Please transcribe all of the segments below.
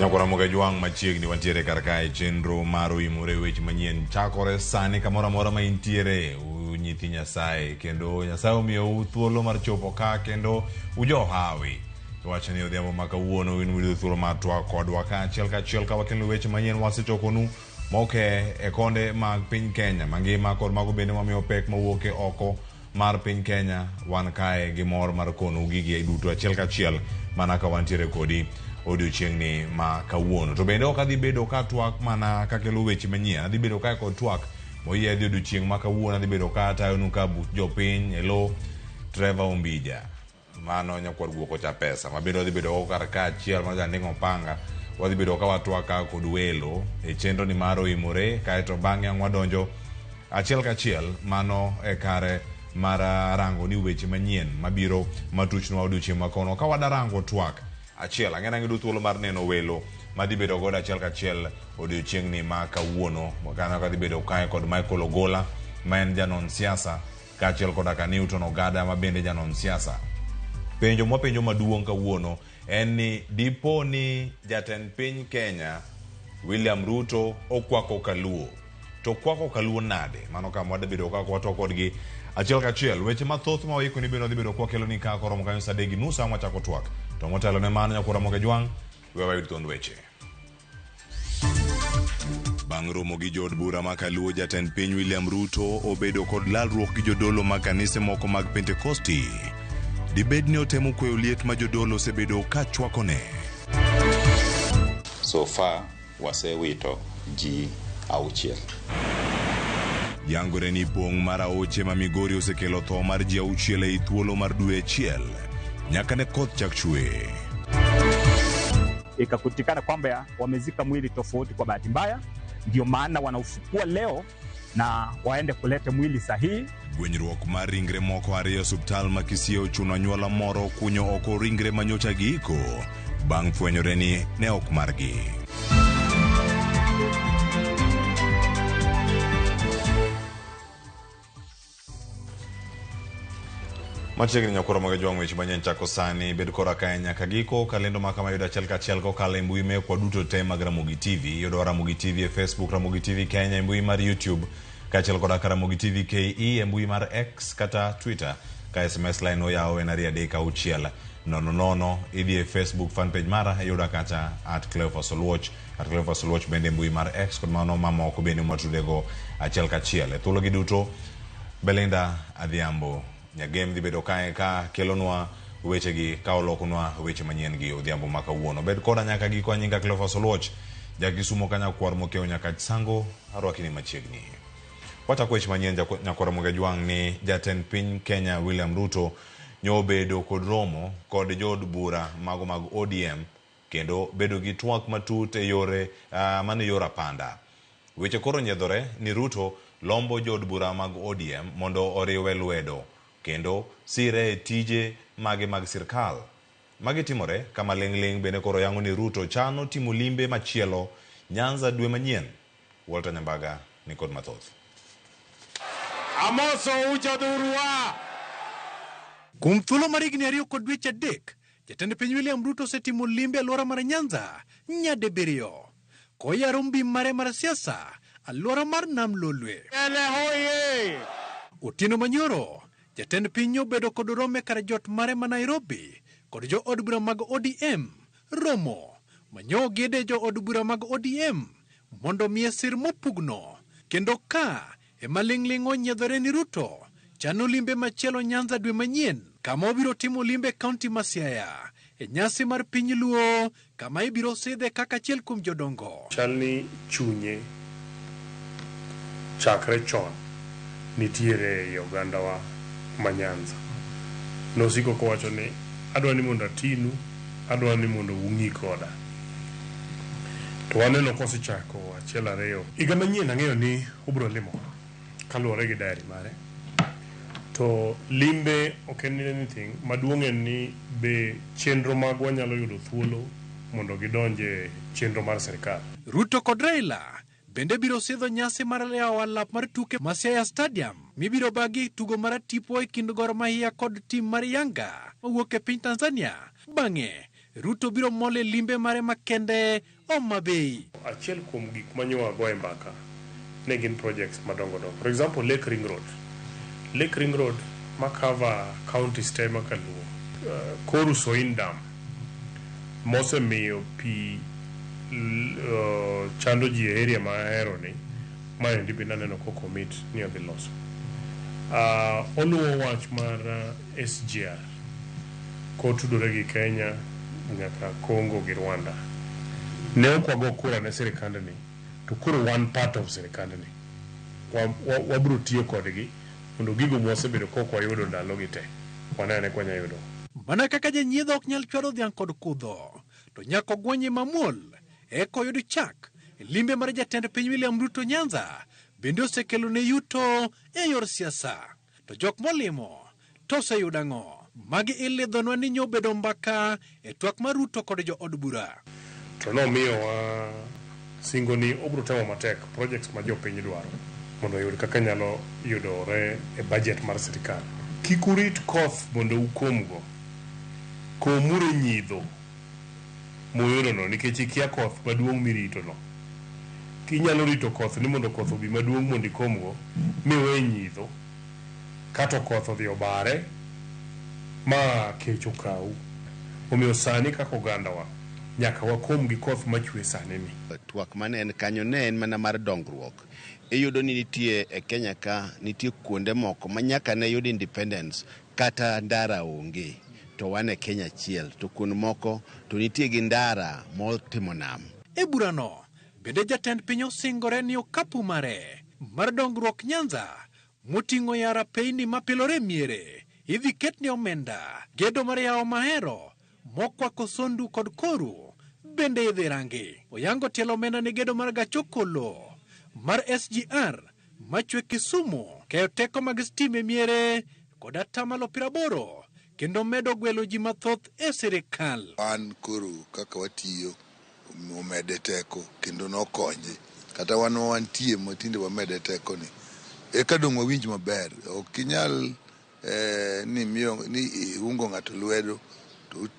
Nyakwara Mogajwang' machiegni wantiere kar kae chenro mar oimore weche manyien chakore sani kamoro amora ma intiere nyithi Nyasaye kendo Nyasaye omiyou thuolo mar chopo ka kendo ujohawi wacho ni odhiambo ma kawuono in uyudo thuolo mar twak kodwa kaachiel kachiel ka wakelo weche manyien wasechokonu moke e konde mag piny Kenya mangima kod mago bende mamiyo pek mawuok e oko mar piny Kenya wan kae gi mor mar kono gigi duto achiel kachiel mana ka wantiere kodi odiochieng'ni ma kawuono. To bende ok adhi bedo ka twak mana kakelo weche manyien, adhi bedo kae kod twak moyiedhi odiochieng' ma kawuono, adhi bedo ka atayonu ka buch jopiny e lo Trevor Ombija. Mano nyakwar guok ocha pesa ma bende wadhi bedo go kar kaachiel mano janding' opanga wadhi bedo ka watwak ka kod welo e chenro ni mar oimore kaeto bang'e ang' wadonjo achiel kachiel mano e kare mar rango ni weche manyien mabiro matuchnwa odiochieng' ma kono ka wadarango twak achiel ang'e nang'iyudo thuolo mar neno welo madhi bedo godo achiel kachiel odiochieng'ni ma kawuono kanyo kadhi bedo kae kod Michael Ogola ma en janon siasa kaachiel koda ka Newton Ogada ma bende janon siasa. Penjo mwapenjo maduong' kawuono en ni dipo ni jatend piny Kenya William Ruto okwako kaluo to kwako kaluo nade? Mano kama wadabedo ka watwak kodgi achiel kachiel. Weche mathoth ma waiko ni bende wadhi bedo kwakelo ni ka koromo kanyo saa adek gi nus ang' wachako twak. To motelo ne mano nyakwar Ramogi Ajwang' we wayud thuond weche. Bang' romo gi jood bura ma Kaluo, jatend piny William Ruto obedo kod lalruok gi jodolo mag kanise moko mag Pentekosti. Dibed ni otemo kweyo liet ma jodolo osebedo ka chwakone. So far wasewito ji auchiel. Yangore ni pong' mar aoche ma Migori osekelo tho mar ji auchiel ei thuolo mar dwe achiel nyaka ne koth chak chwe. Ikakutikana kwamba wamezika mwili tofauti kwa bahati mbaya, ndio maana wanaufukua leo na waende kuleta mwili sahihi. Gwenyruok mar ringre moko ariyo e osiptal ma Kisii ochuno anyuola moro kunyo oko ringre manyocha giiko bang' fwenyore ni ne ok margi. Machiegni nyakwaro mag jwang' weche manyien chako sani bed kora kae nyaka giko kalendo ma kama yudo achiel kachiel kokalo e mbui mekwa duto te mag Ramogi TV. Yudowa Ramogi TV e Facebook, Ramogi TV Kenya e mbui mar YouTube kaachiel koda ka Ramogi TV KE e mbui mar X kata Twitter ka SMS line oyaw en 236 00. Idhi e Facebook fan page mara iyuda kacha at Cleophas Oluoch, at Cleophas Oluoch bende e mbui mar X kod mano mamoko bende mwatudego achiel kachiel. E thuologi duto Belinda Adhiambo Nyagem dhi bedo kae ka kelonwa wechegi ka olokonwa weche manyien gi odhiambo ma kawuono. Bed koda nyaka giko. Anyinga Cleophas Oluoch, ja Kisumo ka nyakwar mokewo nyaka Sango, arwakini machiegni. Wachako weche manyien nyakwar Ramogi Ajwang' ni jatend piny Kenya William Ruto nyo obedo kod romo kod jood bura mago mag ODM kendo bedo gi twak matut e yore mano e yor apanda. Weche koro nyiedhore ni Ruto lombo jood bura mag ODM mondo oriwe lwedo kendo sire e tije mage mag sirkal. Magi timore kama ling'ling' bende koro yango ni Ruto chano timo limbe machielo Nyanza dwe manyien. Walter Nyambaga ni kod mathoth. Amoso ujodhurwa. Kuom thuolo mar higni 2 kod dweche 3, jatend piny William Ruto osetimo limbe alwora mar Nyanza nyadibiriyo. Koyaro mbi mare mar siasa alwora mar Nam Lolwe. Ele hoye! Otieno Manyoro, jatend piny obedo kod romo e kar jot mare ma Nairobi kod jo od bura mag ODM romo manyo gede jo od bura mag ODM mondo miye sir mopugno kendo ka ema ling'ling' onyiedhore ni Ruto chano limbe machielo Nyanza dwe manyien kama obiro timo limbe kaunti ma Siaya e nyasi mar piny Luo kama ibiro sidhe kaka achiel kuom jodongo. Chal ni chunye chakre chon nitiere ei ogandawa ma Nyanza. Nosiko kowacho ni adwa ni mondo atinu, adwa ni mondo ung'i koda. To waneno kosechako achiel ariyo. Higa manyien ang'eyo ni obiro limowa kaluwore gi diary mare. To limbe ok en anything, maduong' en ni be chenro magwa nyalo yudo thuolo mondo gidonj e chenro mar sirkal. Ruto kod Raila bende biro sidho nyasi mar yawo alap mar tuke ma Siaya Stadium mibiro bagi tugo mar tipo e kind Gor Mahia kod tim mar Yanga mawuok e piny Tanzania. Bang'e, Ruto biro mol e limbe mare makende Homa Bay. Achiel kuom gik ma nyo wagoye mbaka ne gin projects madongo dongo. For example, Lake Ring Road. Lake Ring Road ma cover counties te ma kaluo. Koru Soin Dam mosemiyo pi chando ji e area ma ahero ni, maendi be naneno ko commit ni odhi loso. Oluwo wach mar SGR kotudore gi Kenya nyaka Congo gi Rwanda. Ne ok wago kura ne sirikandni, to koro wan part of sirikandni. Wabiro tiyo kodgi mondo gigo mwasebedo kok wayudo ndalogi te, wanene ka wanya yudo. Mana kaka janyiedho ok nyal chwado dhiang' kod kudho, to nyaka ogwanye mamuol eka oyud chak. Limbe mar jatend piny William Ruto Nyanza bende osekelo ne yuto e yor siasa. To jok molimo to oseyudo ang'o? Magi ilidhonwa ni nyobedo mbaka e twak mar Ruto kod jo od bura. To nomiyowa singo ni obiro temo matek projects ma jopiny dwaro mondo oyud kaka nyalo yudore e budget mar sirkal. Kik urit koth mondo ukomgo. Komuru nyidho muyudono nikech ikia koth maduong' miritono. Kinyalo rito koth ni mondo koth obi maduong' mondo ikomgo, miwe nyidho, kato koth odhi obare ma kech okawu. Omiyo sani kaka ogandawa, nyaka wakom gi koth machwe sani ni. Twak mane en kanyo ne en mana mar dongruok. Iyudo ni nitie e Kenya ka nitie kuonde moko ma nyaka ne yud independence kata ndara onge to wan e Kenya achiel to kuond moko to nitie gi ndara motimo nam. E burano, bende jatend piny osingore ni okapu mare mar dongruok Nyanza moting'o yara peini mapilore miere idhi ketne omenda. Gedo mar yawo Mahero mokwako Sondu kod Koru bende idhi rangi. Oyango tielo omenda ne gedo mar gach okolo mar SGR machwe Kisumu, keyo teko mag stima e miere kod atamalo 80 kendo medo gwelo ji mathoth e sirikal. An koro kaka watiyo omede teko kendo nokonye kata wan ma wantie matinde wamede teko ni eka dong' wawinj maber. Ok inyal ni miyo ni iungo ng'ato lwedo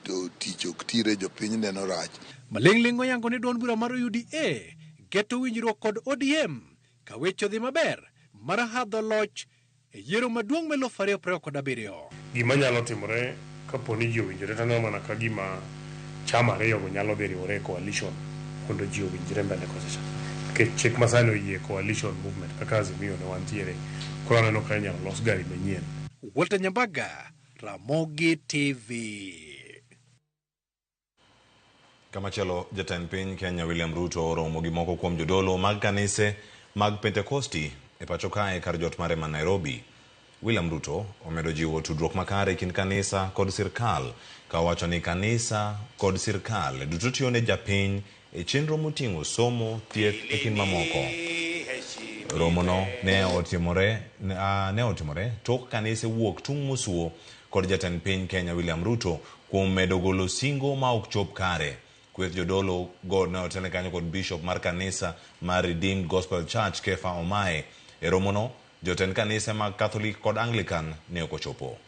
to tich ok tire, jopiny neno rach. Maling'ling' oyango ni duond bura mar UDA geto winjruok kod ODM ka weche odhi maber mar hadho loch e yiero maduong' mar 2027. Gima nyalo timore kapo ni ji owinjore to aneno mana ka gima chama ariyogo nyalo dhi riwore e coalition mondo ji owinjre mbele kocha cha. Nikech chik masani oyie coalition movement kaka Azimio ne wantiere. Koro aneno ka inyalo los gari manyien. Walter Nyambaga, Ramogi TV. Kamachielo, jatend piny Kenya William Ruto oromo gi moko kuom jodolo mag kanise mag Pentekosti e pacho kae kar jot mare ma Nairobi. William Ruto omedo jiwo tudruok makare e kind kanisa kod sirkal ka owacho ni kanisa kod sirkal duto tiyo ne japiny e chenro moting'o somo, thieth e kind mamoko. Romono ne otimore tok kanise wuok tung' mosuo kod jatend piny Kenya William Ruto kuom medo golo singo ma ok chop kare. Kweth jodolo go ne otelne kanyo kod bishop mar kanisa mar Redeemed Gospel Church Kefa Omae. E romono, jotend kanise mag Catholic kod Anglican ne ok ochopo.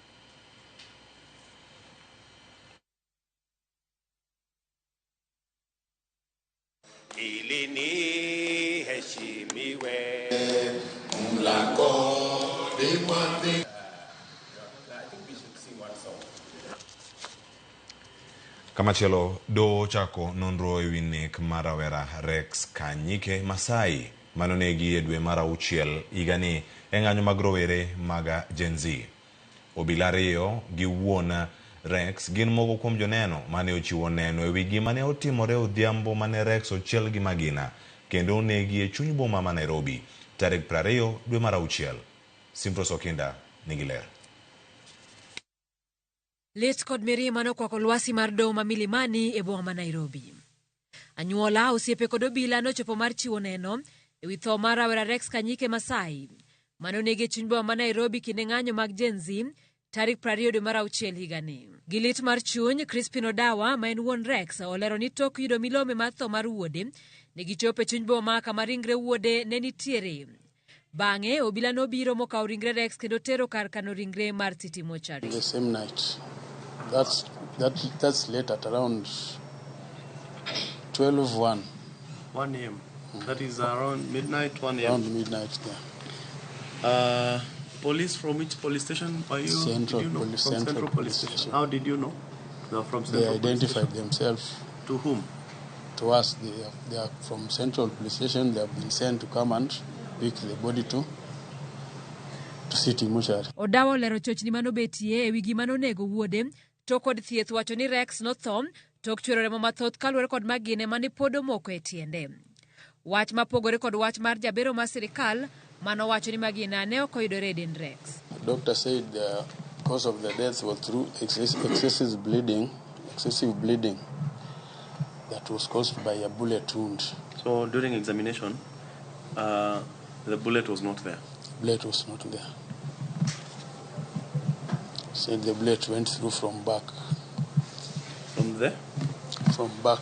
Ili niheshimiwe. Kamachielo, doho ochako nonro ewi nek mar rawera Rex Kanyike Masai manonegi e dwe mar auchiel higani e ng'anyo mag rowere mag Gen Z. Obila ariyo gi wuon Rex gin moko kuom joneno mane ochiwo neno ewi gima ne otimore odhiambo mane Rex ochiel gi magina kendo onegi e chuny boma ma Nairobi tarik 20 dwe mar auchiel. Simfros Okinda nigi ler. Lit kod mirima nokwako lwasi mar doho ma Milimani e boma ma Nairobi. Anyuola, osiepe kod obila nochopo mar chiwo neno ewi tho mar rawera Rex Kanyike Masai mane onegi e chuny boma ma Nairobi kinde ng'anyo mag Gen Z tarik 20 dwe mar auchiel higani. Gi lit mar chuny, Crispin Odawa ma en wuon Rex olero ni tok yudo milome mar tho mar wuode, ne gichopo e chuny boma kama ringre wuode ne nitiere. Bang'e, obila nobiro mokawo ringre Rex kendo tero kar kano ringre mar City Mortuary. The same night. That's late at around 12:01. 1 a.m. That is around midnight, 1 a.m. Around midnight, yeah. Police from which police station are you? Central Did you know? Police, From Central Police Station. How did you know? They are from They Central Police identified Station. themselves. To whom? To us. They are from Central Police Station. They have been sent to come and pick the body to City Mortuary. Odawa olero chochni manobetie ewi gima nonego wuode to kod thieth wacho ni Rex notho tok chwero remo mathoth kaluwore kod magine mane pod omoko e tiende. Wach mapogore kod wach mar jabero mar sirikal manowacho ni magina ne ok oyudore e dend Rex. The doctor said the cause of the death was through excessive bleeding that was caused by a bullet wound. So during examination, the bullet was not there. Bullet was not there. Said the bullet went through from back. From there? From back.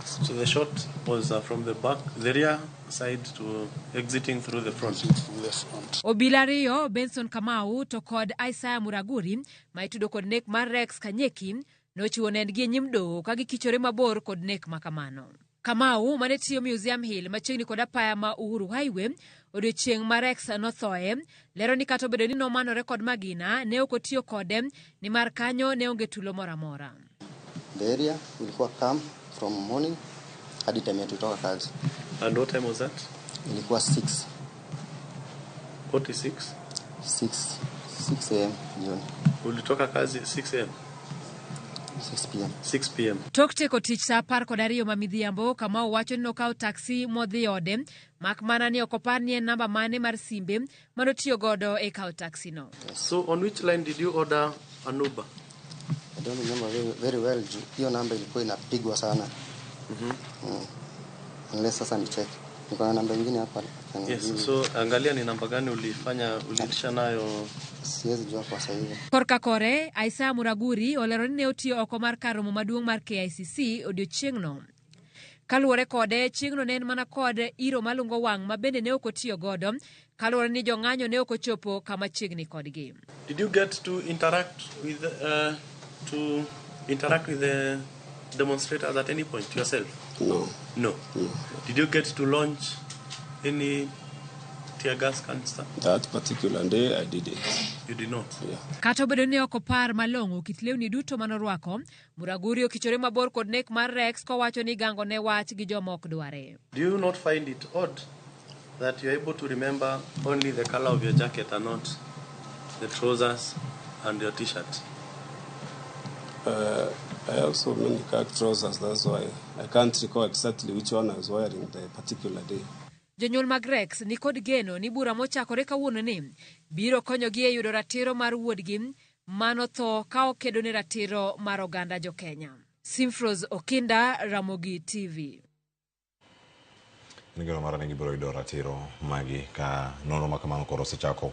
So the shot was from the back, the rear side to exiting through the front. Through the front. Obila ariyo, Benson Kamau to kod Isaiah Muraguri, ma itudo kod nek mar Rex Kanyeki, nochiwo nendgi e nyim doho ka gikichore mabor kod nek ma kamano. Kamau mane tiyo Museum Hill machiegni kod apaya ma Uhuru Highway odiochieng' ma Rex nothoe, lero ni kata obedo ni nomanore kod magina, ne ok otiyo kode nimar kanyo ne onge tulo moro amora. The area ilikuwa calm from morning hadi time yetu kutoka kazi. And what time was that? Ilikuwa 6. 46? 6 a.m. jioni. Ulitoka kazi 6 a.m.? 6 p.m. 6 p.m. Tok tieko tich saa 12 ma midhiambo, Kamau wacho ni nokawo taksi modhi ode, mak mana ni ok opar ni en namba mane mar simbe manotiyo godo e kawo taksi no. So on which line did you order an Uber? I don't remember very well. Hiyo namba ilikuwa inapigwa sana. Unless sasa ni check. Niko na namba nyingine hapa. Yes, so angalia ni namba gani ulifanya ulitisha nayo. Siwezi jua kwa sasa hivi. Korka kore, Isaiah Muraguri olero ni ne otiyo oko mar kar romo maduong' mar KICC odiochieng'no. Kaluwore kode, chieng'no ne en mana kod iro malungo wang' ma bende ne ok otiyo godo, kaluwore ni jong'anyo ne ok ochopo kama chiegni kodgi. Did you get to interact with the demonstrators at any point yourself? No. No. Did you get to launch any tear gas canister? That particular day I did it. You did not? Yeah. Kata obedo ni ok opar malong'o kit lewni duto manorwako, Muraguri okichore mabor kod nek mar Rex kowacho ni gango ne wach gi joma ok dware. Do you not find it odd that you're able to remember only the color of your jacket and not the trousers and your t-shirt? I have so many trousers, that's why I can't recall exactly which one I was wearing the particular day. Jonyuol mag Rex ni kod geno ni bura mochakore kawuono ni biro konyogi e yudo ratiro mar wuodgi manotho ka okedo ne ratiro mar oganda jo-Kenya. Simfros Okinda, Ramogi TV. En geno mar ni gibiro yudo ratiro magi ka nonro ma kamano koro osechako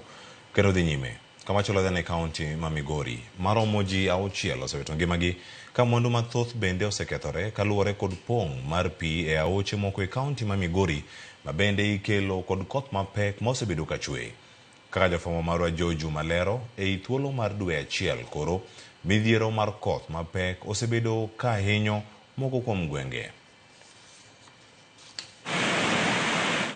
kendo dhi nyime. Kamachielo dhi e kaunti ma Migori, maromo ji 6 osewito ngimagi ka mwandu mathoth bende osekethore kaluwore kod pong' mar pi e aoche moko e kaunti ma Migori ma bende ikelo kod koth mapek ma osebedo ka chwe. Kaka jafwambo marwa Joe Juma lero, ei thuolo mar dwe achiel koro midhiero mar koth mapek osebedo ka hinyo moko kuom gwenge.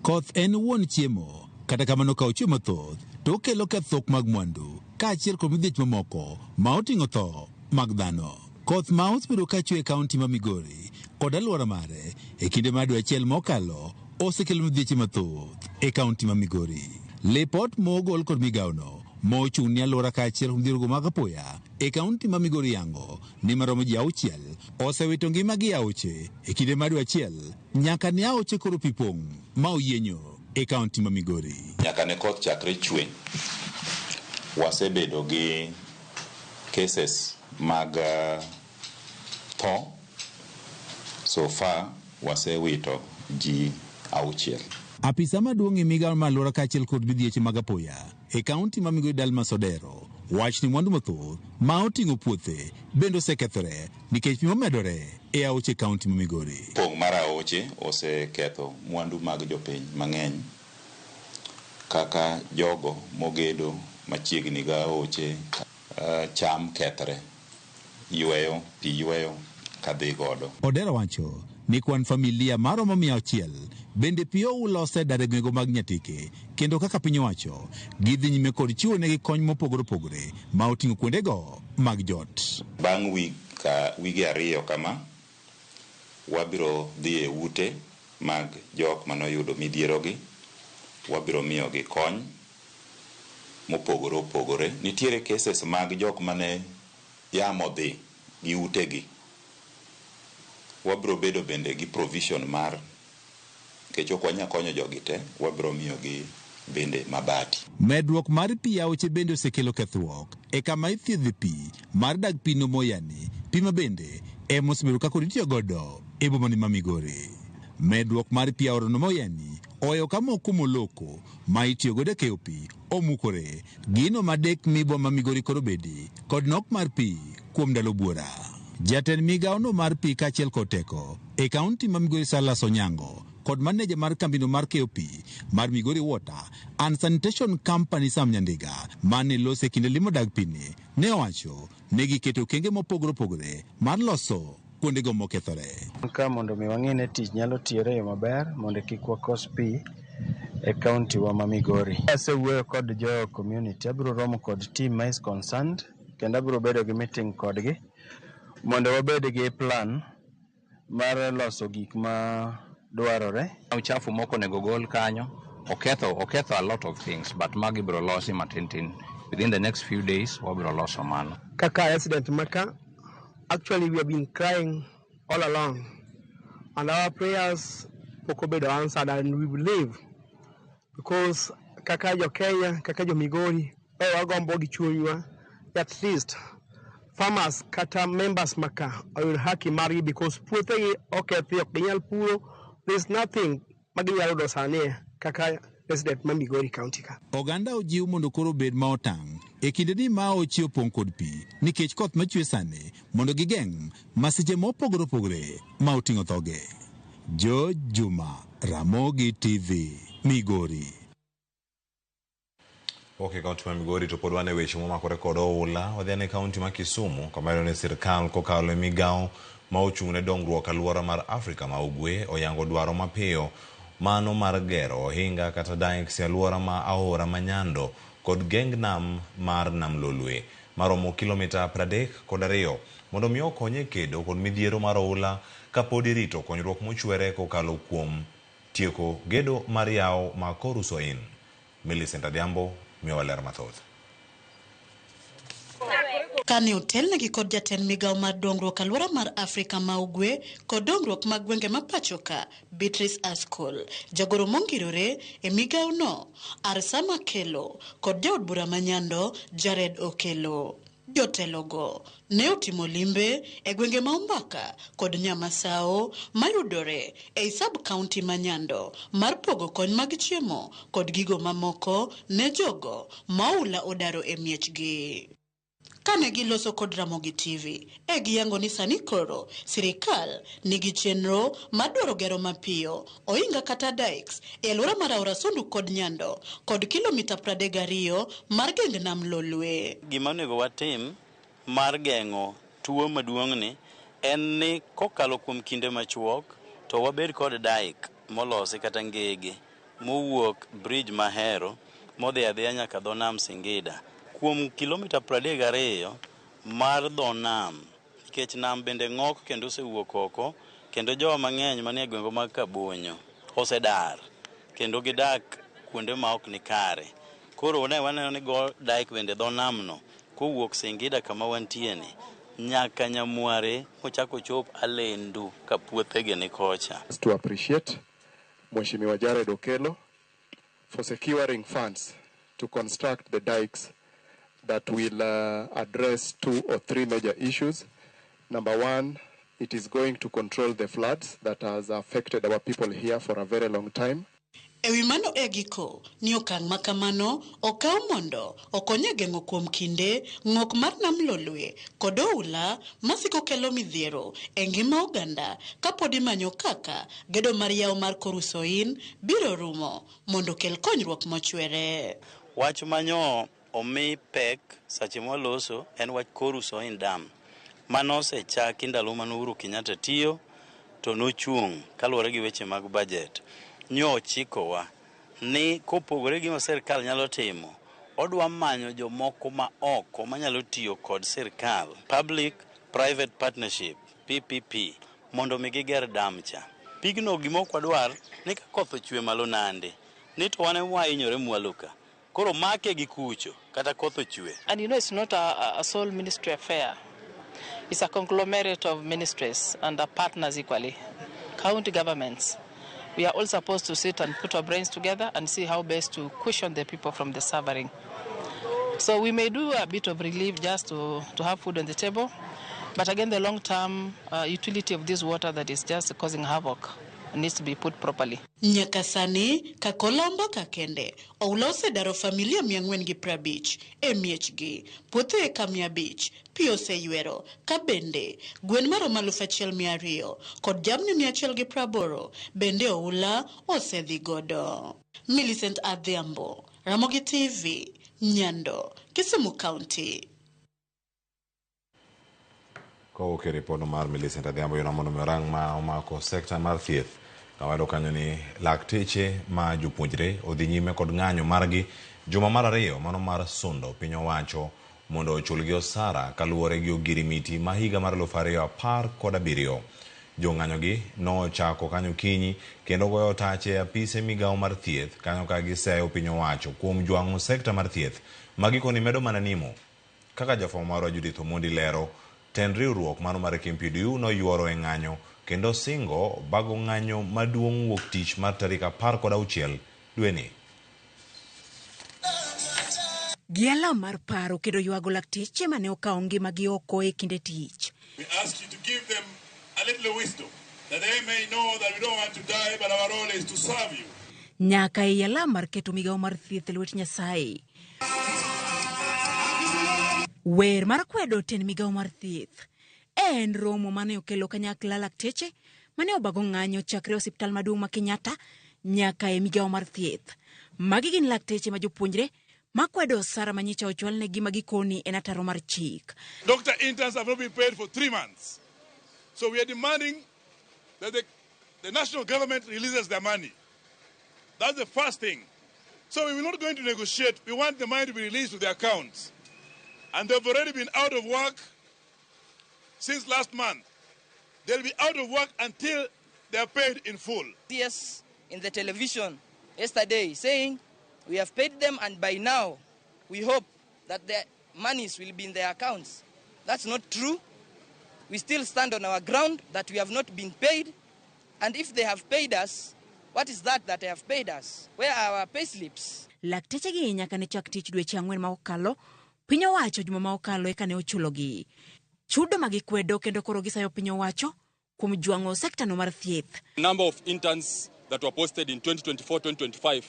Koth en wuon chiemo, kata kamano ka ochwe mathoth to okelo kethruok mag mwandu kaachiel kod midhiech mamoko ma oting'o tho mag dhano. Koth ma osebedo ka chwe e kaunti ma Migori kod alwora mare e kinde mar dwe achiel mokalo osekelo midhieche mathoth e kaunti ma Migori. Lipot mogol kod migawono mochung' ne alwora kaachiel kod midhiergo mag apoya e kaunti ma Migori yango ni maromo ji 6 osewito ngimagi e aoche e kinde mar dwe achiel nyaka ne aoche koro pi pong' ma oyienyo e kaunti ma Migori. Nyaka ne koth chakre chwe, wasebedo gi cases mag tho. So far wasewito ji 6. Apisa maduong' e migawo mar alwora kaachiel kod midhieche mag apoya e kaunti ma Migori Dalmas Odero wach ni mwandu mathoth ma oting'o puothe bende osekethore nikech pi momedore e aoche kaunti ma Migori. Pong' mar aoche oseketho mwandu mag jopiny mang'eny kaka jogo mogedo machiegni gi aoche, cham kethre, yweyo, pi yweyo kadhi godo. Odero wacho ni kwan familia maromo 100 bende pi oula osedar e gwenge mag Nyatike kendo kaka piny owacho gidhi nyime kod chiwo negi kony mopogore opogore ma oting'o kuondego mag jot. Bang' wige 2 kama, wabiro dhi e ute mag jok manoyudo midhierogi, wabiro miyogi kony mopogore opogore. Nitiere cases mag jok mane yamo dhi gi utegi. Wabiro bedo bende gi provision mar, nikech ok wanyal konyo jogi te, wabiro miyogi bende mabati. Medruok mar pi aoche bende osekelo kethruok e kama ithiedhe pi mar dag pi no Moyani, pi ma bende ema osebedo ka koro itiyo godo e boma ma Migori. Medruok mar pi aora no Moyani oweyo ka moko moloko ma itiyo godo e keyo pi omukore, gino madek mi boma ma Migori koro bedi kod nok mar pi kuom ndalo buora. Jatend migawo no mar pi kaachiel kod teko e kaunti ma Migori Salas Onyango kod maneja mar kambino mar keyo pi mar Migori Water and Sanitation Company Sam Nyandiga mane lose kinde limo dag pi ni ne owacho ne giketo okenge mopogore opogore mar loso kuondego mokethore. Ka mondo mi wang'e ni tich nyalo tiyore e yo maber mondo kik wakos pi e kaunti wa ma Migori. Asewuoyo kod jo community, abiro romo kod team ma is concerned kendo abiro bedo gi meeting kodgi mondo wabed gi plan mar loso gik ma dwarore. Uchafu moko onego gol kanyo, oketho a lot of things, but magi biro losi matin tin. Within the next few days, wabiro loso mano. Kaka resident maka, actually we have been crying all along, and our prayers pok obedo answered, and we believe because kaka jo Kenya, kaka jo Migori, wagombo gi chunywa at least farmers kata members maka oyud haki margi because puothegi okethi, ok ginyal puro, there's nothing maginyalo yudo sani kaka resident ma Migori County ka. Oganda ojiw mondo koro obed ma otang' e kinde ni ma aoche opong' kod pi nikech koth machwe sani mondo gigeng' masiche mopogore opogore ma oting'o thoge. George Juma, Ramogi TV, Migori. Ok e kaunti ma Migori to pod wan e weche momakore kod oula. Wadhi ane kaunti ma Kisumu kama iyudo ni sirkal kokalo e migawo ma ochung' ne dongruok alwora mar Afrika ma Ugwe oyango dwaro mapiyo mano mar gero ohinga kata dikes e alwora ma aora ma Nyando kod geng nam mar Nam Lolwe maromo kilomita 32 mondo mi okony e kedo kod midhiero mar oula kapod irito konyruok mochwere kokalo kuom tieko gedo mar yawo ma Koru Soin. Millicent Adhiambo miyowa ler mathoth. Kane otelnegi kod jatend migawo mar dongruok alwora mar Afrika ma Ugwe kod dongruok mag gwenge ma pachoka Beatrice Askol, jagoro mongirore e migawo no Arsama Kelo kod jaod bura ma Nyando Jared Okelo. Jotelogo ne otimo limbe e gwenge ma Ombaka kod Nyamasao mayudore ei sub county ma Nyando mar pogo kony mag chiemo kod gigo mamoko ne jogo ma oula odaro e miechgi. Kane giloso kod Ramogi TV, e giyango ni sani koro sirikal nigi chenro mar dwaro gero mapiyo ohinga kata dikes e alwora mar aora Sondu kod Nyando kod kilomita 32 mar geng nam Lolwe. Gima onego watim mar geng'o tuo maduong'ni en ni kokalo kuom kinde machuok to wabed kod dike molosi kata ngege mowuok bridge Mahero modhi adhiya nyaka dho nam Singida kuom kilomita 32 mar dho nam, nikech nam bende ng'ok kendo osewuok oko kendo jowa mang'eny manie gwenge mag Kabonyo osedar kendo gidak kuonde ma ok ni kare. Koro ne waneno ni go dike bende dho nam no Kowuok Singida kama wantie ni nyaka Nyamware mochako chop Alendu ka puothege ni kocha. To appreciate Mheshimiwa Jared Okello for securing funds to construct the dikes that will address 2 or 3 major issues. Number one, it is going to control the floods that has affected our people here for a very long time. Ewi mano e giko ni okang' ma kamano okaw mondo okony e geng'o kuom kinde ng'ok mar nam Lolwe kod oula masiko kelo midhiero e ngima oganda kapod imanyo kaka gedo mar yawo mar Korusoin biro rumo mondo okel konyruok mochwere. Wach manyo omi pek sache mwaloso en wach Korusoin Dam mano osechaki ndalo mane Uhuru Kenyatta tiyo to nochung' kaluwore gi weche mag budget. Nyo ochikowa ni kopogore gi ma sirkal nyalo timo, odwa manyo jomoko ma oko manyalo tiyo kod sirkal, public private partnership PPP, mondo mi giger dam cha. Pigno gima ok wadwar ni ka koth ochwe malo nande, ni to wan ema wahinyore mwalo ka. Koro make gi kucho kata koth ochwe. And you know, it's not a sole ministry affair. It's a conglomerate of ministries and partners equally, county governments. We are all supposed to sit and put our brains together and see how best to cushion the people from the suffering. So we may do a bit of relief just to have food on the table, but again, the long-term utility of this water that is just causing havoc needs to be put properly. Nyaka sani, kakolombo kakende, oula osedaro familia 450 e miechgi, puothe eka 500, pi oseywero, ka bende gwen maromo 1200 kod jamni 180 bende oula osedhi godo. Millicent Adhiambo, Ramogi TV, Nyando, Kisumu County. Kowuok e ripodno mar Millicent Adhiambo yono mondo mi orang ma omako sekta mar thieth. Kawayudo kanyo ni lakteche ma jopuonjre odhi nyime kod ng'anyo margi juma mar ariyo mano mar sundo piny owacho mondo ochulgi osara kaluwore gi ogirimiti ma higa mar 2017. Jong'anyogi nochako kanyo kinyi kendo goyo tache e apise migawo mar thieth kanyo ka giseyo piny owacho kuom jwang'o sekta mar thieth ma gikoni medo mana nimo. Kaka jafwambo marwa Judith Omondi lero, tend riwruok mano mar KMPDU noyuoro e ng'anyo kendo singo bago ng'anyo maduong' wuok tich mar tarik 16 dweni. Gi alam mar paro kendo ywago lakteche mane okawo ngimagi oko e kinde tich. We ask you to give them a little wisdom that they may know that we don't want to die, but our role is to serve you. Nyaka ei alam mar keto migawo mar thieth e lwet Nyasaye. Wer mar kwedo tend migawo mar thieth en romo mane okelo kanyakla lakteche mane obago ng'anyo chakre osiptal maduong' ma Kenyatta nyaka e migawo mar thieth. Magi gin lakteche ma jopuonjre makwedo osara manyicha ochwalnegi ma gikoni en ataro mar chik. Doctor interns have not been paid for 3 months. So we are demanding that the national government releases their money. That's the first thing. So we are not going to negotiate. We want the money to be released to their accounts. And they've already been out of work since last month. They'll be out of work until they are paid in full. Yes, in the television yesterday saying we have paid them and by now we hope that their monies will be in their accounts. That's not true. We still stand on our ground that we have not been paid. And if they have paid us, what is that they have paid us? Where are our pay slips? Lakteche gi nyaka ne chak tich dweche 4 ma okalo, piny owacho juma ma okalo eka ne ochulogi. Chudo ma gikwedo kendo koro gisayo piny owacho kuom jwang'o sekta no mar thieth. Number of interns that were posted in 2024-2025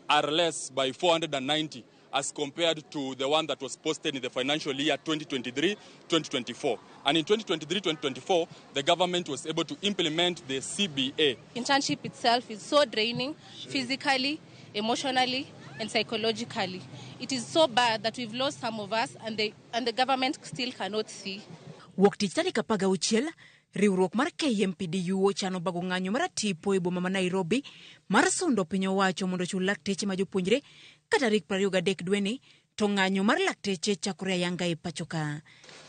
are less by 490 as compared to the one that was posted in the financial year 2023-2024. And in 2023-2024, the government was able to implement the CBA. Internship itself is so draining physically, emotionally, and psychologically. It is so bad that we've lost some of us and the government still cannot see. Wuok tich tarik 16, riwruok mar KMPDU ochano bago ng'anyo mar tipo e boma ma Nairobi mar sundo piny owacho mondo ochul lakteche ma jopuonjre ka tarik 23 dweni to ng'anyo mar lakteche chakore ayanga e pacho ka.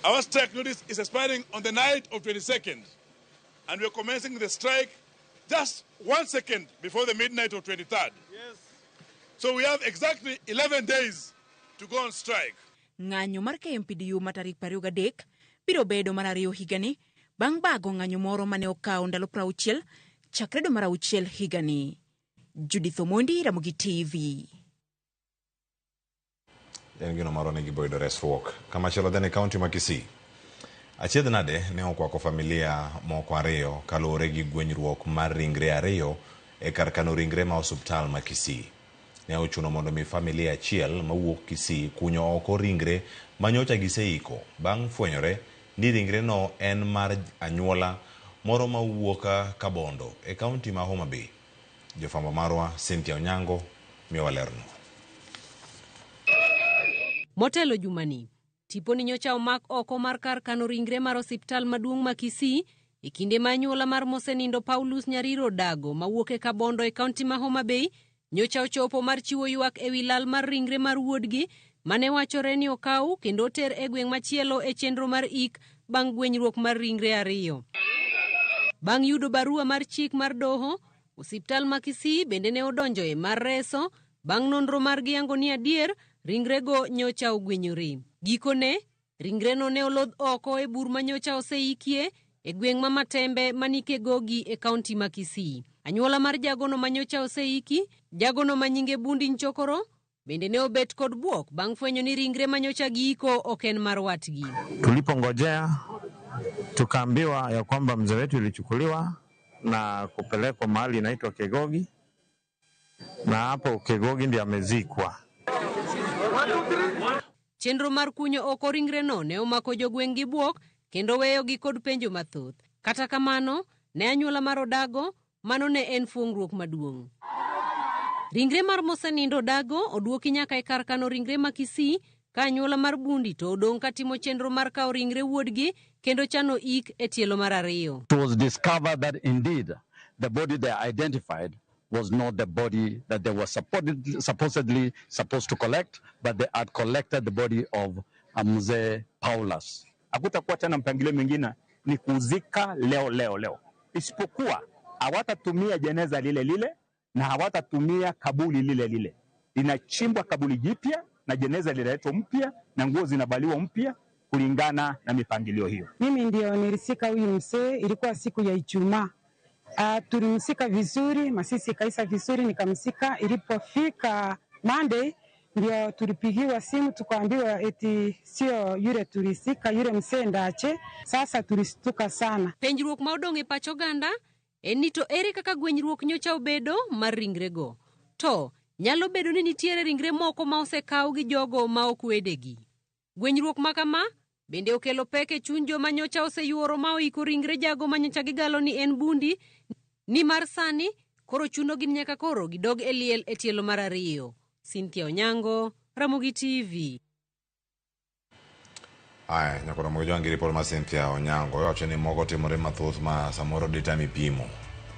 Our strike notice is expiring on the night of 22nd and we are commencing the strike just 1 second before the midnight of 23rd. Yes. So we have exactly 11 days to go on strike. Ng'anyo mar KMPDU ma tarik 23 biro bedo mar ariyo higani bang' bago ng'anyo moro mane okawo ndalo 60 chakre dwe mar auchiel higani. Judith Omondi, Ramogi TV. En gino marwa ni gibo yudo resruok. Kamachielo then e kaunti ma Kisii. Achiedh nade ne okwako familia moko ariyo kaluwore gi gwenyruok mar ringre ariyo e kar kano ringre ma osuptal ma Kisii. Ne ochuno mondo mi familia achiel mawuok Kisii kunyo oko ringre manyocha giseiko bang' fwenyore ni ringreno en mar anyuola moro mawuok Kabondo e kaunti ma Homa Bay. Jofwambo marwa Cynthia Onyango miyowa lerno. Motelo jumani, tiponi nyocha omak oko mar kar kano ringre mar osiptal maduong' ma Kisii e kinde ma anyuola mar mosenindo Paulus Nyariro Dago mawuok e Kabondo e kaunti ma Homa Bay nyocha ochopo mar chiwo ywak ewi lal mar ringre mar wuodgi mane wachore ni okaw kendo oter e gweng' machielo e chenro mar ik bang' gwenyruok mar ringre ariyo. Bang' yudo barua mar chik mar doho, osiptal ma Kisii bende ne odonjoe mar reso bang' nonro margi yango ni adier ringrego nyocha ogwenyore. Gikone, ringreno ne olodh oko e bur ma nyocha oseikie e gweng' ma Matembe mani Kegogi e kaunti ma Kisii. Anyuola mar jagono ma nyocha oseiki, jagono ma nyinge Bundi Nchokoro, bende ne obet kod bwok bang' fwenyo ni ringre ma nyocha giiko ok en mar watgi. Tulipongojea tukaambiwa ya kwamba mzee wetu ilichukuliwa na kupelekwa mahali inaitwa Kegogi, na hapo Kegogi ndiyo amezikwa. Chenro mar kunyo oko ringreno ne omako jogweng' gi bwok kendo weyogi kod penjo mathoth. Kata kamano, ne anyuola mar Odago, mano ne en fuong'ruok maduong'. Ringre mar mosenindo Odago oduoki nyaka e kar kano ringre ma Kisii ka anyuola mar Bundi to odong' ka timo chenro mar kawo ringre wuodgi kendo chano ik e tielo mar ariyo. It was discovered that indeed the body they identified was not the body that they were supposedly supposed to collect, but they had collected the body of Mzee Paulus. Hakutakuwa tena mpangilio mwingine, ni kuzika leo leo leo, isipokuwa hawatatumia jeneza lile lile na hawatatumia kaburi lile lile. Linachimbwa kaburi jipya na jeneza linaletwa mpya na nguo zinavaliwa mpya kulingana na mipangilio hiyo. Mimi ndio nilisika huyu mzee, ilikuwa siku ya Ijumaa. Tulimsika vizuri, masisi kaisa vizuri, nikamsika. Ilipofika Monday ndio tulipigiwa simu tukaambiwa eti sio yule tulisika, yule mzee ndache. Sasa tulistuka sana. Penjruok ma odong' e pach oganda en ni to ere kaka gwenyruok nyocha obedo mar ringrego. To nyalo bedo ni nitiere ringre moko ma osekaw gi jogo ma ok wedegi. Gwenyruok ma kama bende okelo pek e chuny joma nyocha oseyuoro ma oiko ringre jago ma nyocha gigalo ni en Bundi, nimar sani koro chunogi ni nyaka koro gidog e liel e tielo mar ariyo. Cynthia Onyango, Ramogi TV. Aya, nyakoro Ramogi Jwangi ripot mar Cynthia Onyango iwacho ni moko timore mathoth ma samoro ditami pimo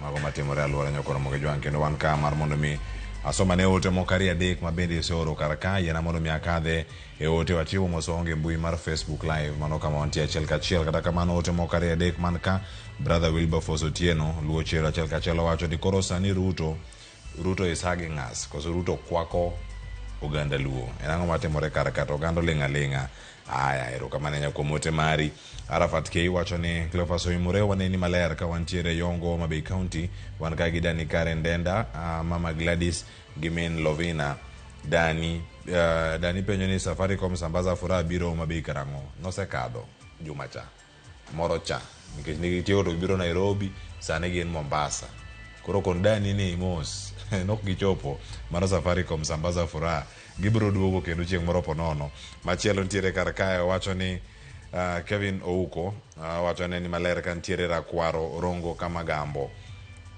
mago matimore e alwora nyakoro Ramogi Jwangi, kendo wan ka mar mondo mi asoma ne ote moko ariyo adek ma bende iseoro kar ka yiena mondo mi akadhe e ote wachiwo mos waonge mbui mar Facebook live mano kama wantie achiel kachiel. Kata kamano ote moko ariyo adek man ka brother Wilberforce Otieno luwo chero achiel kachiel owacho ni koro sani Ruto is hugging us, koso Ruto kwako oganda Luo. En ang'o matimore kar ka to oganda oling' aling'a. Aya, erokamano ahinya kuom ote mari. Arafat K wacho ni Cleophas Oimore waneni maler ka wantiere Yongo Homa Bay County. Wan ka gi Dani Karen Denda, Mama Gladys gi min Lovina. Dani penjo ni Safaricom Sambaza Furaha biro Homa Bay karang'o? Nosekadho juma cha moro cha nikech ne gitieko to gibiro Nairobi, sani gin Mombasa. Koro kon Dani ni mos nok gichopo mano Safaricom Sambaza Furaha gibiro duogo kendo chieng' moro ponono. Machielo nitiere kar kae wacho ni Kevin Ouko wacho ni maler ka nitiere Rakwaro Rongo Kamagambo.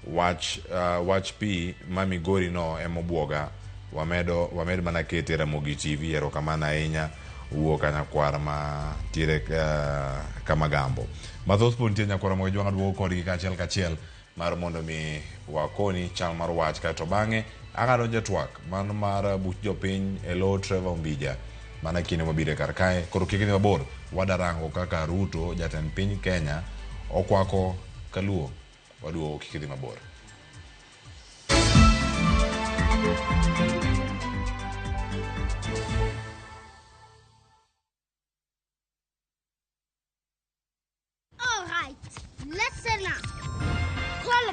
Wach pi ma Migori no emobwoga, wamed mana kete Ramogi TV. Erokamano ahinya wuok ka nyakwar ma nitiere Kamagambo. Mathoth pod nitie nyakwar Ramogi Jwang' aduogo kodgi kachiel kachiel mar mondo mi wakoni chal mar wach, kaeto bang'e ang'ado twak mano mar buch jopiny e lo Trevor Ombija mana kinde mabiro e kar kae. Koro kik idhi mabor, wadarango kaka Ruto jatend piny Kenya okwako kaluo. Waduogo, kik idhi mabor.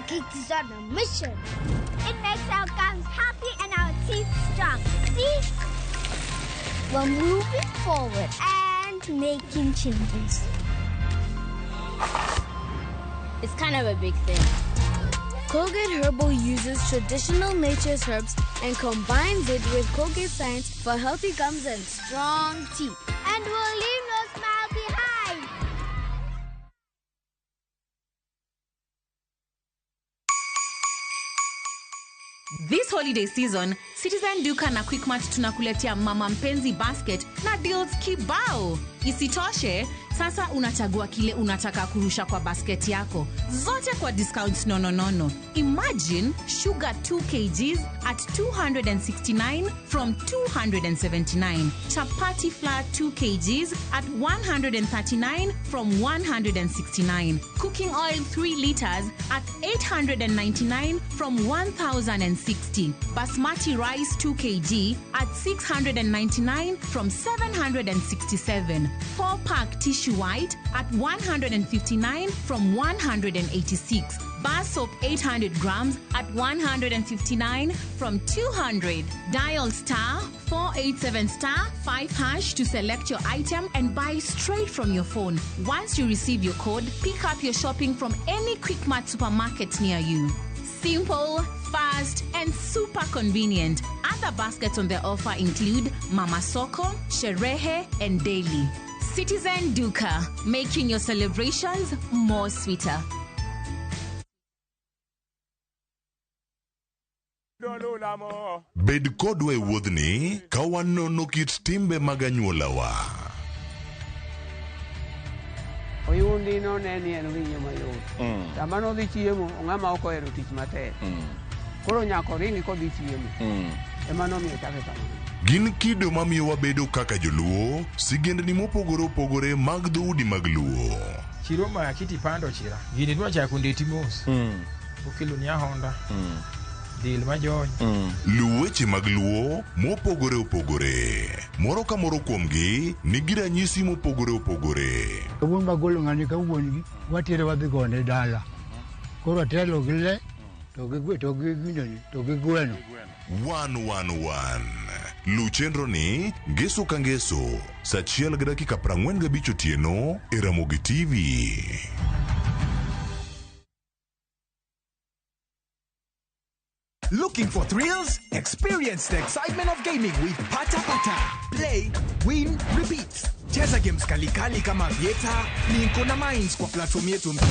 Colgate is on a mission. It makes our gums healthy and our teeth strong. See? We're moving forward and making changes. It's kind of a big thing. Colgate Herbal uses traditional nature's herbs and combines it with Colgate science for healthy gums and strong teeth. And we'll leave no smile behind. This holiday season, Citizen Duka na Quickmart tunakuletea Mama Mpenzi Basket na deals kibao. Isitoshe, sasa unachagua kile unataka kurusha kwa basket yako, zote kwa discounts nononono. Imagine sugar 2 kgs at 269 from 279, chapati flour 2 kgs at 139 from 169, cooking oil 3 liters at 899 from 1060, basmati rice 2 kg at 699 from 767, 4-pack tissue white at 159 from 186, bar soap 800 grams at 159 from 200. Dial star 487 star 5 hash to select your item and buy straight from your phone. Once you receive your code, pick up your shopping from any Quickmart supermarket near you. Simple, fast, and super convenient. Other baskets on the offer include Mama Soko, Sherehe, and Daily. Citizen Duka, making your celebrations more sweeter. Bed kodwa e wuodhni ka wanono kit timbe mag anyuolawa. Oyundi none ni en winyo mayot. Sama nodhi chiemo, ng'ama ok ohero tich matek. Koro nyaka oringi kodhi chiemo. Ema nomiyo chake kamano. Gin kido mamiyo wabedo kaka joluo, sigendni mopogore opogore mag dhoudi mag luo. Chiro ma kiti pando chira. Gini dwa chako ndeti mos. Okelo ni ahonda. Dil majony. Luw weche mag luo mopogore opogore. Moro ka moro kuomgi nigi ranyisi mopogore opogore. Kawuono bagolo ng'ani ka wuon gi watere wadhi gone dala. Koro atelo gi le to gi gwe to gi gindoni to gi gweno. 111. Luw chenro ni ngeso ka ngeso saa 1:45 otieno e Ramogi TV. Looking for thrills? Experience the excitement of gaming with Pata Pata. Play, win, repeat. Cheza games kalikali kama Vieta, Linko na Mines kwa platform yetu mpya.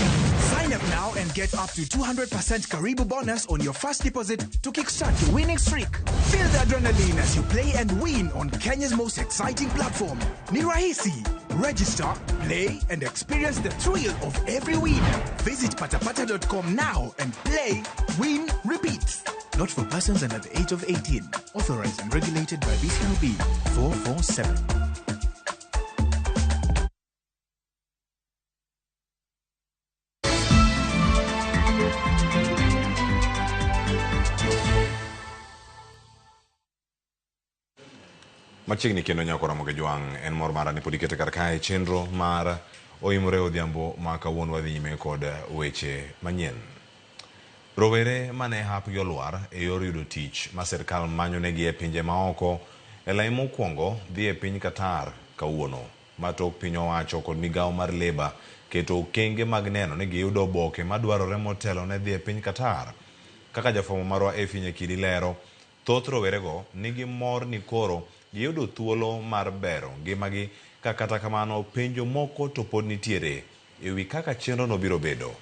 Sign up now and get up to 200% Karibu bonus on your first deposit to kickstart your winning streak. Feel the adrenaline as you play and win on Kenya's most exciting platform. Ni rahisi. Register, play, and experience the thrill of every win. Visit patapata.com now and play, win, repeat. Not for persons under the age of 18. Authorized and regulated by BCLB 447. Machiegni kendo nyako Ramogi Jwang' en mor mara ni pod ikete kar kae chenro mar Oimore Odhiambo ma kawuono wadhi nyime kod weche manyien. Rowere mane hapgi olwar e yor yudo tich ma sirkal manyonegi e pinje maoko e lai mokwongo dhi e piny Qatar kawuono. Ma tok piny owacho kod migawo mar Labour keto okenge mag neno ni giyudo oboke madwarore motelo ne dhi e piny Qatar. Kaka jafwambo marwa Effie Nyakidi lero, thoth rowerego nigi mor ni koro giyudo thuolo mar bero ngimagi ka kata kamano penjo moko to pod nitiere e wi kaka chenrono biro bedo.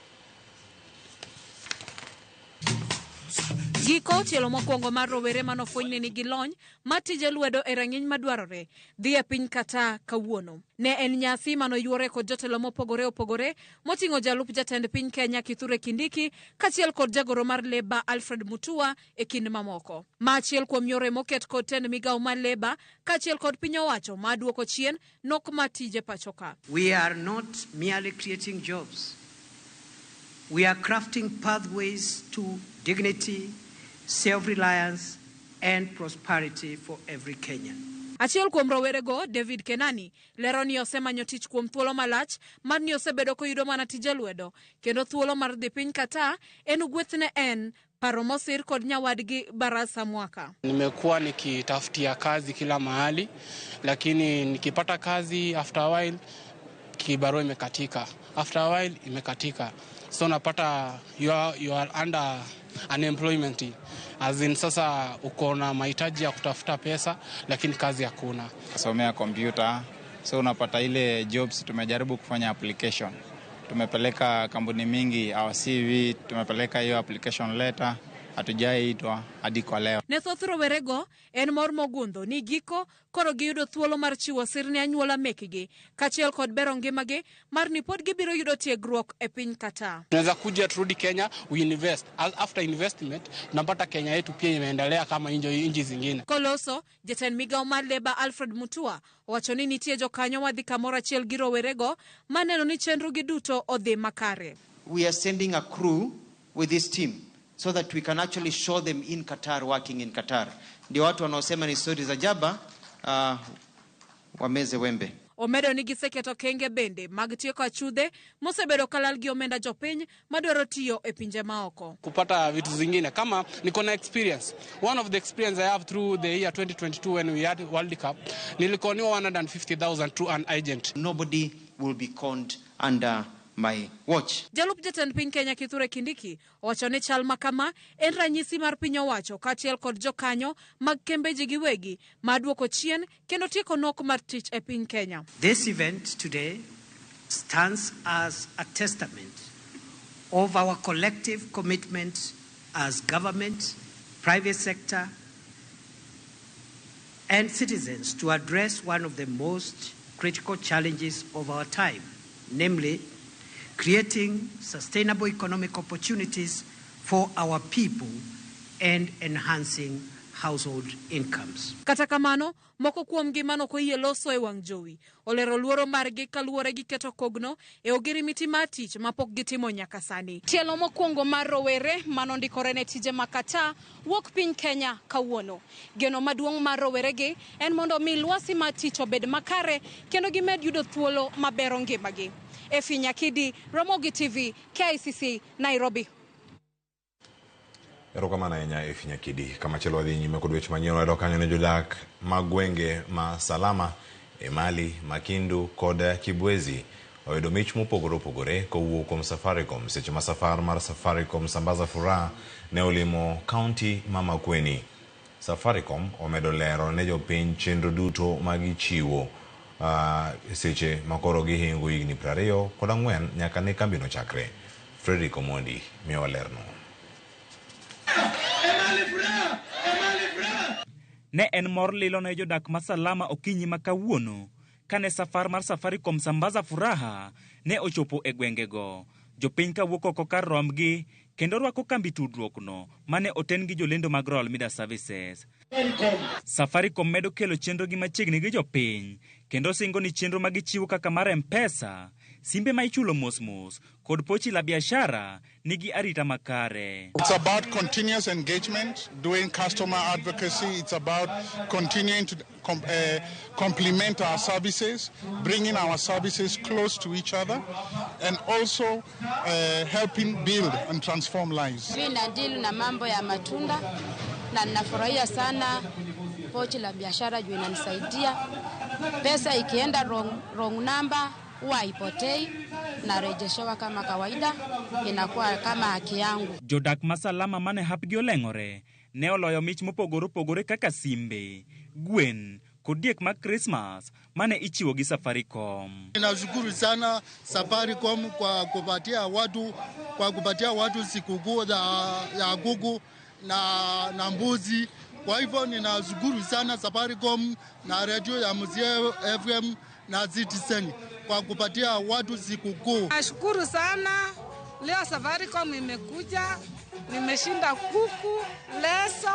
Giko tielo mokwongo mar rowere manofweny ni nigi lony mar tije lwedo e rang'iny madwarore dhi e piny Qatar kawuono. Ne en nyasi manoyuore kod jotelo mopogore opogore moting'o jalup jatend piny Kenya Kithure Kindiki kaachiel kod jagoro mar Labour Alfred Mutua e kind mamoko. Ma achiel kuom yore moket kod tend migawo mar Labour kaachiel kod piny owacho ma duoko chien nok mar tije pacho ka. We are not merely creating jobs. We are crafting pathways to dignity, self-reliance, and prosperity for every Kenyan. Achiel kuom rowerego, David Kenani, lero ni osemanyo tich kuom thuolo malach mar ni osebedo koyudo mana tije lwedo kendo thuolo mar dhi piny Qatar en gweth ne en paro mosir kod nyawadgi Barasa Mwaka. Nimekuwa nikitafutia kazi kila mahali, lakini nikipata kazi after a while kibarua imekatika, after a while imekatika, so napata you are under unemployment, as in sasa uko na mahitaji ya kutafuta pesa lakini kazi hakuna. Somea kompyuta, so unapata ile jobs. Tumejaribu kufanya application, tumepeleka kampuni mingi our CV, tumepeleka hiyo application letter, hatujaitwa hadi kwa leo. Ne thoth rowerego en mor mogundho ni giko koro giyudo thuolo mar chiwo sir ne anyuola mekgi kaachiel kod bero ngimagi mar ni pod gibiro yudo tiegruok e piny Qatar. Tunaweza kuja turudi Kenya, we invest. After investment tunapata Kenya yetu pia imeendelea kama nchi zingine. Koloso, jatend migawo mar Labour Alfred Mutua owacho ni nitie jokanyo madhi kamoro achiel gi rowerego maneno ni chenrogi duto odhi makare. We are sending a crew with this team so that we can actually show them in Qatar, working in Qatar. Ndio watu wanaosema ni stori za jaba wameze wembe. Omedo ni giseketo kenge bende mag tieko achudhe mosebedo kalal gi omenda jopiny madwaro tiyo e pinje maoko. Kupata vitu zingine kama niko na experience. One of the experience I have through the year 2022 when we had World Cup, nilikoniwa 150,000 through an agent. Nobody will be conned under my watch. Jalup jatend piny Kenya Kithure Kindiki owacho ni chal ma kama en ranyisi mar piny owacho kaachiel kod jokanyo mag kembe ji giwegi ma duoko chien kendo tieko nok mar tich e piny Kenya. This event today stands as a testament of our collective commitment as government, private sector, and citizens to address one of the most critical challenges of our time, namely creating sustainable economic opportunities for our people and enhancing household incomes. Kata kamano, moko kuomgi manok oyie loso e wang' jowi olero luoro margi kaluwore gi keto kogno e ogirimiti mar tich mapok gitimo nyaka sani. Tielo mokwongo mar rowere manondikore ne tije ma Qatar wuok piny Kenya kawuono. Geno maduong' mar roweregi en mondo mi lwasi mar tich obed makare kendo gimed yudo thuolo mabero ngimagi. Efi Nyakidi, Ramogi TV, KICC, Nairobi. Erokamano ahinya Efi Nyakidi. Kamachielo wadhi nyime kod weche manyien wayudo kanyo ne jodak mag gwenge ma Salama, Emali, Makindu kod Kibwezi oyudo mich mopogore opogore kowuok kuom Safaricom seche ma safar mar Safaricom Sambaza Furaha ne olimo kaunti ma Makueni. Safaricom omedo lero ne jopiny chenro duto ma gichiwo seche makoro gihingo higni 24 nyaka ne kambino chakre. Frederick Omondi miyowa lerno. Ne en mor lilo ne jodak ma Salama okinyi ma kawuono kane safar mar Safaricom Sambaza Furaha ne ochopo e gwengego. Jopiny kawuok oko kar rombgi kendo rwako kambi tudruokno mane oten gi jolendo mag Royal Media Services. Safaricom medo kelo chenro gi machiegni gi jopiny kendo singo ni chenro ma gichiwo kaka mar M-Pesa, simbe ma ichulo mosmos kod pochi la biashara nigi arita makare. It's about continuous engagement, doing customer advocacy. It's about continuing to complement our services, bringing our services close to each other, and also helping build and transform lives. Mimi nadeal na mambo ya matunda na ninafurahia sana pochi la biashara juu inanisaidia. Pesa ikienda wrong number huwa haipotei, narejeshewa kama kawaida, inakuwa kama haki yangu. Jodak ma Salama mane hapgi oleng'ore ne oloyo mich mopogore opogore kaka simbe, gwen kod diek mag Krismas mane ichiwo gi Safaricom. Ninashukuru sana Safaricom kwa kupatia watu sikukuu ya kuku na mbuzi. Kwa hivyo ninashukuru sana Safaricom na redio ya Mzee FM na Citizen kwa kupatia watu sikukuu. Nashukuru sana leo Safaricom imekuja, nimeshinda kuku, leso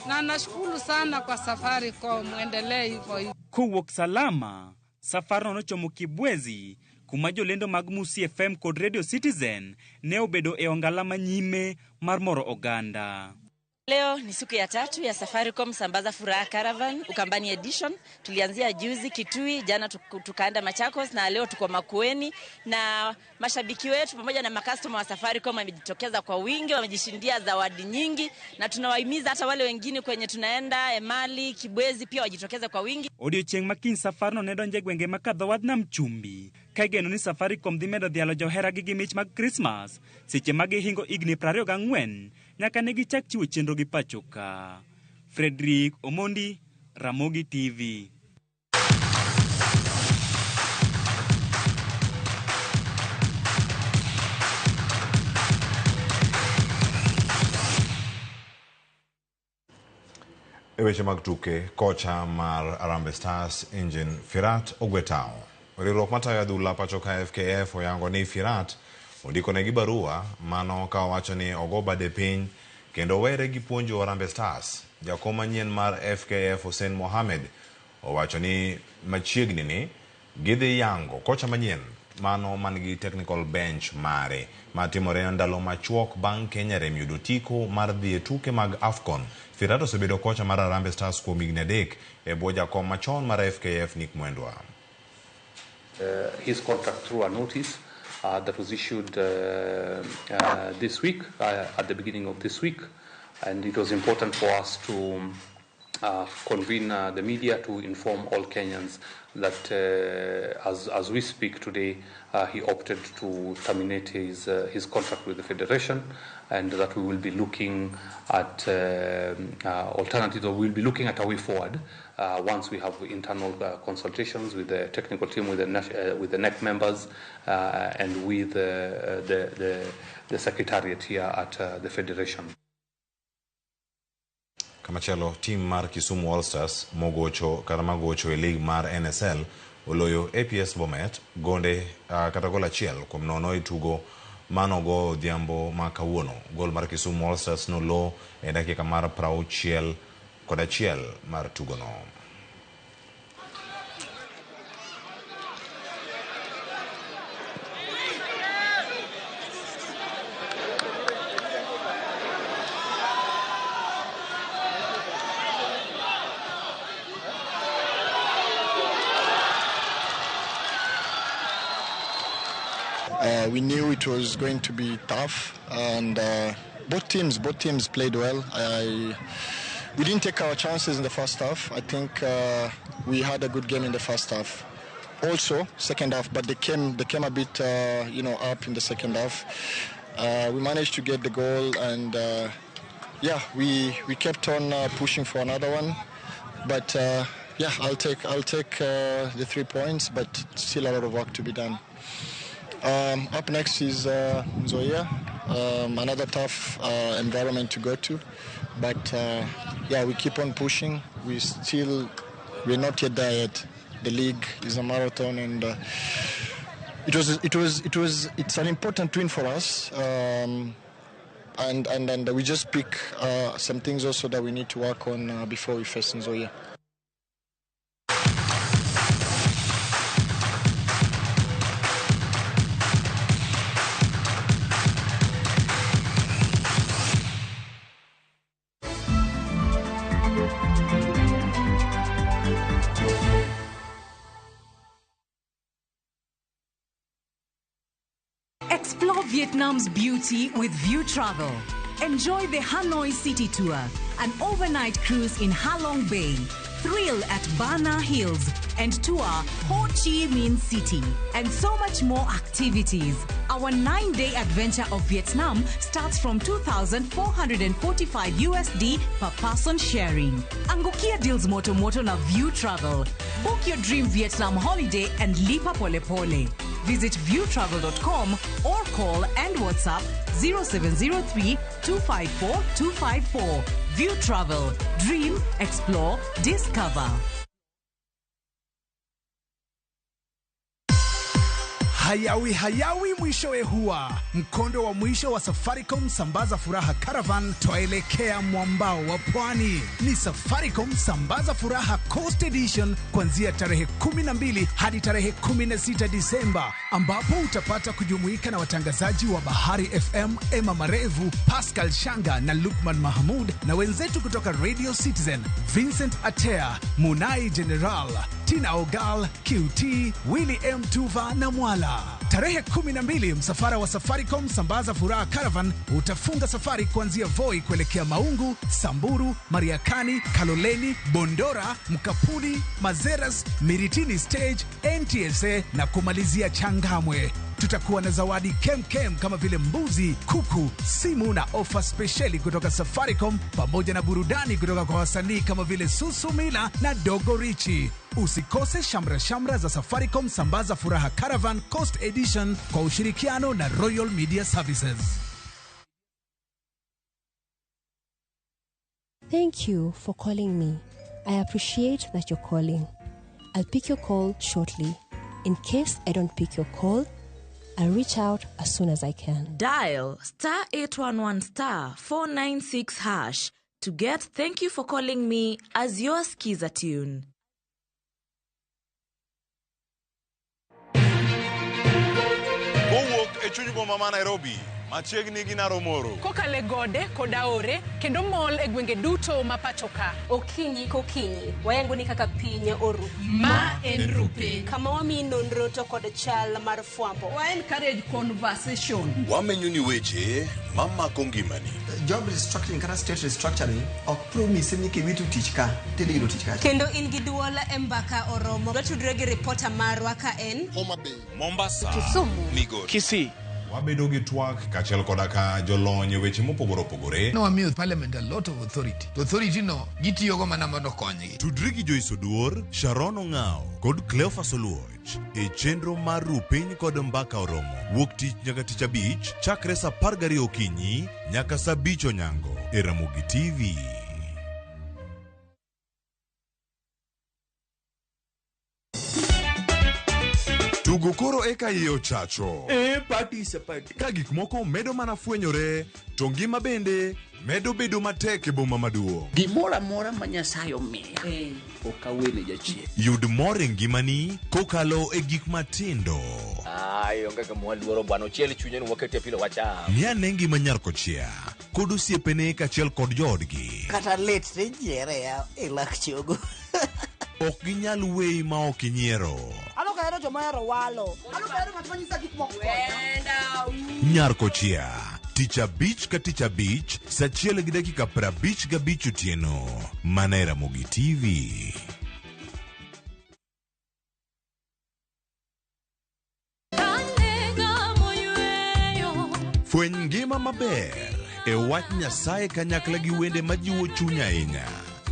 na nashukuru sana kwa Safaricom, endelee hivyo hivyo. Kowuok Salama, safarno nochomo Kibwezi kuma jolendo mag Musi FM kod Radio Citizen ne obedo e ongala manyime mar moro oganda. Leo ni siku ya tatu ya Safaricom Sambaza Furaha Caravan Ukambani Edition. Tulianzia juzi Kitui, jana tukaenda Machakos na leo tuko Makueni, na mashabiki wetu pamoja na makastoma wa Safaricom wamejitokeza kwa wingi, wamejishindia zawadi nyingi, na tunawahimiza hata wale wengine kwenye tunaenda Emali, Kibwezi pia wajitokeze kwa wingi. Odiochieng' ma kiny safarno ne donjo e gwenge ma kadho wadh nam chumbi ka igeno ni Safaricom dhi medo dhialo joheragi gi mich mag Krismas seche ma gihingo higni 24 nyaka ne gichak chiwo chenro gi pacho ka. Frederick Omondi, Ramogi TV. E weche mag tuke, kocha mar Harambee Stars Engin Firat ogwetao. Riwruok matayo adhula pacho ka FKF oyango ni Firat ondikonegi barua mano ka owacho ni ogo bade piny kendo owere gi puonjo Harambee Stars. Jakom manyien mar FKF Hussein Mohamed owacho ni machiegni ni gidhi yango kocha manyien mano man gi technical bench mare matimore ndalo machuok bang' Kenya rem yudo otiko mar dhi e tuke mag AFCON. Firat osebedo kocha mar Harambee Stars kuom higni 3 e bwo jakom machon mar FKF Nick Mwendwa. His contract through a notice that was issued this week, at the beginning of this week, and it was important for us to convene the media to inform all Kenyans that as we speak today, he opted to terminate his contract with the federation, and that we will be looking at alternatives, or we'll be looking at a way forward once we have internal consultations with the technical team, with the NEC members, and with the secretariat here at the federation. Kamachielo, tim mar Kisumu All Stars mogocho kata magocho e lig mar NSL oloyo APS Bomet gonde kata gol 1-0 e tugo manogo odhiambo ma kawuono. Gol mar Kisumu All Stars nolo e dakika mar 61 mar tugono. We knew it was going to be tough, and both teams played well. We didn't take our chances in the first half. I think we had a good game in the first half. Also, second half, but they came a bit up in the second half. We managed to get the goal, and we kept on pushing for another one. But I'll take the 3 points, but still a lot of work to be done. Up next is Nzoia, another tough environment to go to, but we keep on pushing. We're not yet there yet. The league is a marathon, and it's an important win for us. And we just pick some things also that we need to work on before we face Nzoia. Explore Vietnam's beauty with View Travel. Enjoy the Hanoi City Tour, an overnight cruise in Halong Bay, thrill at Bana Hills, and tour Ho Chi Minh City, and so much more activities. Our 9-day adventure of Vietnam starts from $2,445 USD per person sharing. Angukia deals moto moto na View Travel. Book your dream Vietnam holiday and lipa pole pole. Visit viewtravel.com or call and WhatsApp 0703 254 254. View Travel. Dream, explore, discover. Hayawi hayawi mwishowe huwa. Mkondo wa mwisho wa Safaricom Sambaza Furaha Caravan twaelekea mwambao wa pwani. Ni Safaricom Sambaza Furaha Coast Edition kuanzia tarehe 12 hadi tarehe 16 Disemba, ambapo utapata kujumuika na watangazaji wa Bahari FM Emma Marevu, Pascal Shanga na Lukman Mahmud na wenzetu kutoka Radio Citizen Vincent Atea, Munai General, Tina Ogal, QT, Willy M Tuva na Mwala. Tarehe 12 msafara wa Safaricom Sambaza Furaha Caravan utafunga safari kuanzia Voi kuelekea Maungu, Samburu, Mariakani, Kaloleni, Bondora, Mkapuni, Mazeras, Miritini Stage, NTSA na kumalizia Changamwe. Tutakuwa na zawadi kemkem kama vile mbuzi, kuku, simu na ofa spesheli kutoka Safaricom pamoja na burudani kutoka kwa wasanii kama vile Susu Mila na Dogo Richi. Usikose shamra shamra za Safaricom Sambaza Furaha Caravan Coast Edition kwa ushirikiano na Royal Media Services. Thank you for calling me. I appreciate that you're calling. I'll pick your call shortly. In case I don't pick your call, I'll reach out as soon as I can. Dial star 811 star 496 hash to get Thank You for Calling Me as your Skiza tune. Kowuok e chuny boma ma Nairobi, machiegni gi Naromoro. Kokale gode kod aore kendo mol e gwenge duto ma pacho ka. Okinyi kokinyi, wayango ni kaka piny oru. Ma en Rupiny. Kama wamiyi nonro to kod chal mar fwambo. Wa encourage conversation. Wamenyo ni weche mamako ngimani. Job restructuring kata state restructuring ok promise ni kiwito tich ka tidhi yudo tich kacha. Kendo in gi duol e mbaka oromo. Watudre gi ripota marwa ka en Homa Bay, Mombasa, Kisumu, Migori, Kisii. Wabedo gi twak kaachiel koda ka jolony e weche mopogore opogore. Nowamiyo parliament a lot of authority. To authority no gitiyogo mana mondo okonygi. Tudri gi Joyce Oduor, Sharon Ong'ao kod Cleophas Oluoch e chenro mar Rupiny kod Mbaka Oromo. Wuok tich nyaka tich abich chakre saa 12 okinyi nyaka saa 5 onyango e Ramogi TV. Tugo koro eka iye ochacho. E party is a party. Ka gik moko medo mana fwenyore, to ngima bende medo bedo matek e boma maduong'. Gimoro amora ma Nyasaye omiya ok awene jachien. Yud mor e ngimani kokalo e gik matindo. Ai, onge gima waluoro bwana, ochiel chunye ni wakete pilo wacham. Ng'i ane ngima nyar kochia kod osiepene kaachiel kod joodgi. Kata lit tinyiere ya e lak chogo. Ok ginyal weyi ma ok inyiero. Alo kahero joma ohero walo. Alo kahero ng'at manyisa gik moko. Nyar kochia tich abich ka tich abich saa 1:55 otieno mana e Ramogi TV. Fweny ngima maber e wach Nyasaye kanyakla gi wende majiwo chuny ahinya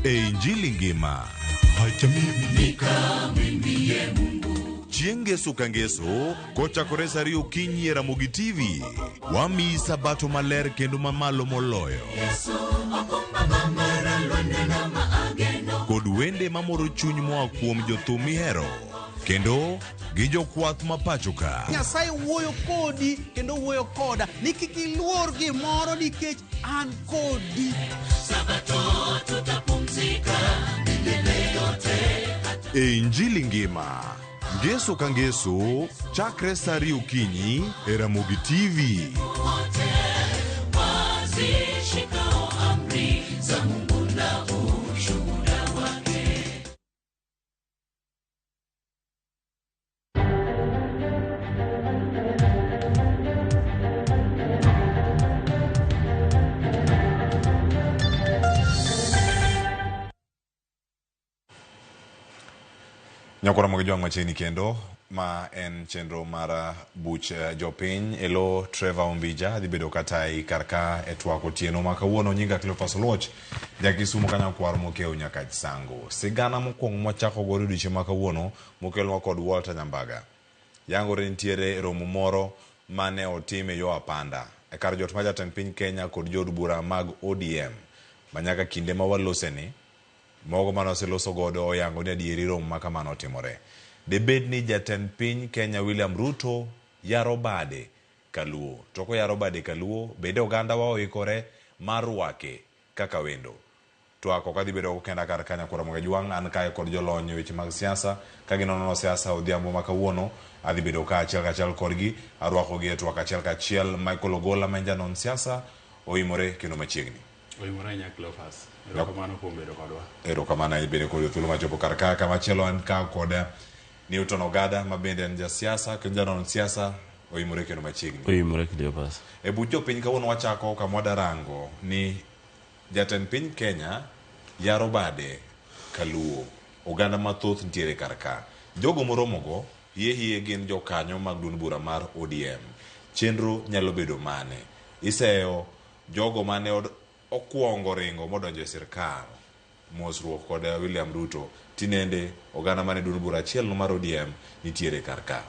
e Injili ngima. Acha mimi nikamwimbie Mungu. Chieng' ngeso ka ngeso kochakore saa 2 okinyi e Ramogi TV, wamiyi sabato maler kendo mamalo moloyo. Yesu okumba mara lwanda na maageno. Kod wende mamoro chuny moa kuom jothum mihero kendo gi jokwath ma pacho ka. Nyasaye wuoyo kodi kendo wuoyo koda ni kik iluor gimoro nikech an kodi. Sabato tutapumzika milele yote. E Injili ngima ngeso ka ngeso chakre saa 2 okinyi e Ramogi TV. Wote wazishikao amri za Mungu na ushuhuda wake. Nyakora mag jwang' machiegni kendo ma en chenro mar buch jopiny elo Trevor Ombija dhi bedo katai kar ka e twak otieno ma kawuono. Nyinga Cleophas Oluoch, jakisumo kanyakwar mokew nyaka Sango. Sigana mokwongo mwachako godo odiochieng' ma kawuono mokelnwa kod Walter Nyambaga. Yangore nitiere romo moro mane otim e yo apanda e kar jot ma jatend piny Kenya kod jood bura mag ODM ma nyaka kinde ma waloseni mogo mane oseloso godo oyango ni adieri romo ma kamano otimore. Debed ni jatend piny Kenya William Ruto yaro bade kaluo. To koyaro bade kaluo, bende oganda wa oikore mar rwake kaka wendo. Twak ok adhi bedo go kenda kar ka nyakwar Ramogi Ajwang', an kae kod jolony e weche mag siasa ka ginono siasa odhiambo ma kawuono. Adhi bedo ka achiel kachiel kodgi, arwakogi e twak achiel kachiel. Michael Ogola ma en janon siasa oimore kendo machiegni. Oimore ahinya Cleophas. Erokamano kuom bedo kodwa. Erokamano ahinya bende kod thuolo machopo kar ka. Kamachielo an ka kod Newton Ogada ma bende en jasiasa kendo janon siasa oimore kendo machiegni. Oimore Cleophas. E buch jopiny kawuono wachako kama wadarango ni jatend piny Kenya yaro bade kaluo. Oganda mathoth nitiere kar ka. Jogo moromogo hie hie gin jokanyo mag duond bura mar ODM. Chenro nyalo bedo mane? Iseyo jogo mane okuongo ringo modonjo e sirkal mosruok kod William Ruto. Tinende oganda mane duond bura achiel no mar ODM nitiere kar ka.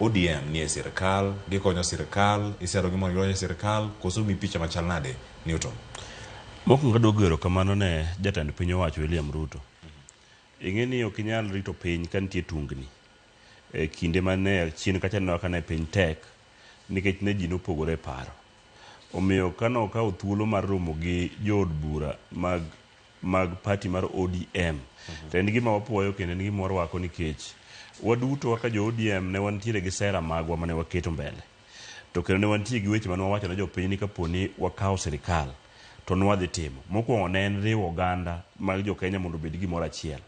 ODM nie sirkal, gikonyo sirkal, isero gi mondo gidonj e sirkal, koso mi picha machal nade, Newton? Mokwongo adwa goyo erokamano ne jatend piny owacho William Ruto. Ing'e ni ok inyal rito piny ka nitie tungni. E kinde mane chien kacha neno ka ne piny tek nikech ne ji nopogore e paro. Omiyo kane okawo thuolo mar romo gi jood bura mag mag party mar ODM to en gima wapuoyo kendo en gima warwako nikech waduto kaka jo ODM ne wantiere gi sera magwa mane waketo mbele. To kendo ne wantie gi weche mane wawacho ne jopiny ni kaponi wakawo sirikal to nwadhi timo. Mokwongo ne en riwo oganda mag jo Kenya mondo obed gimoro achiel.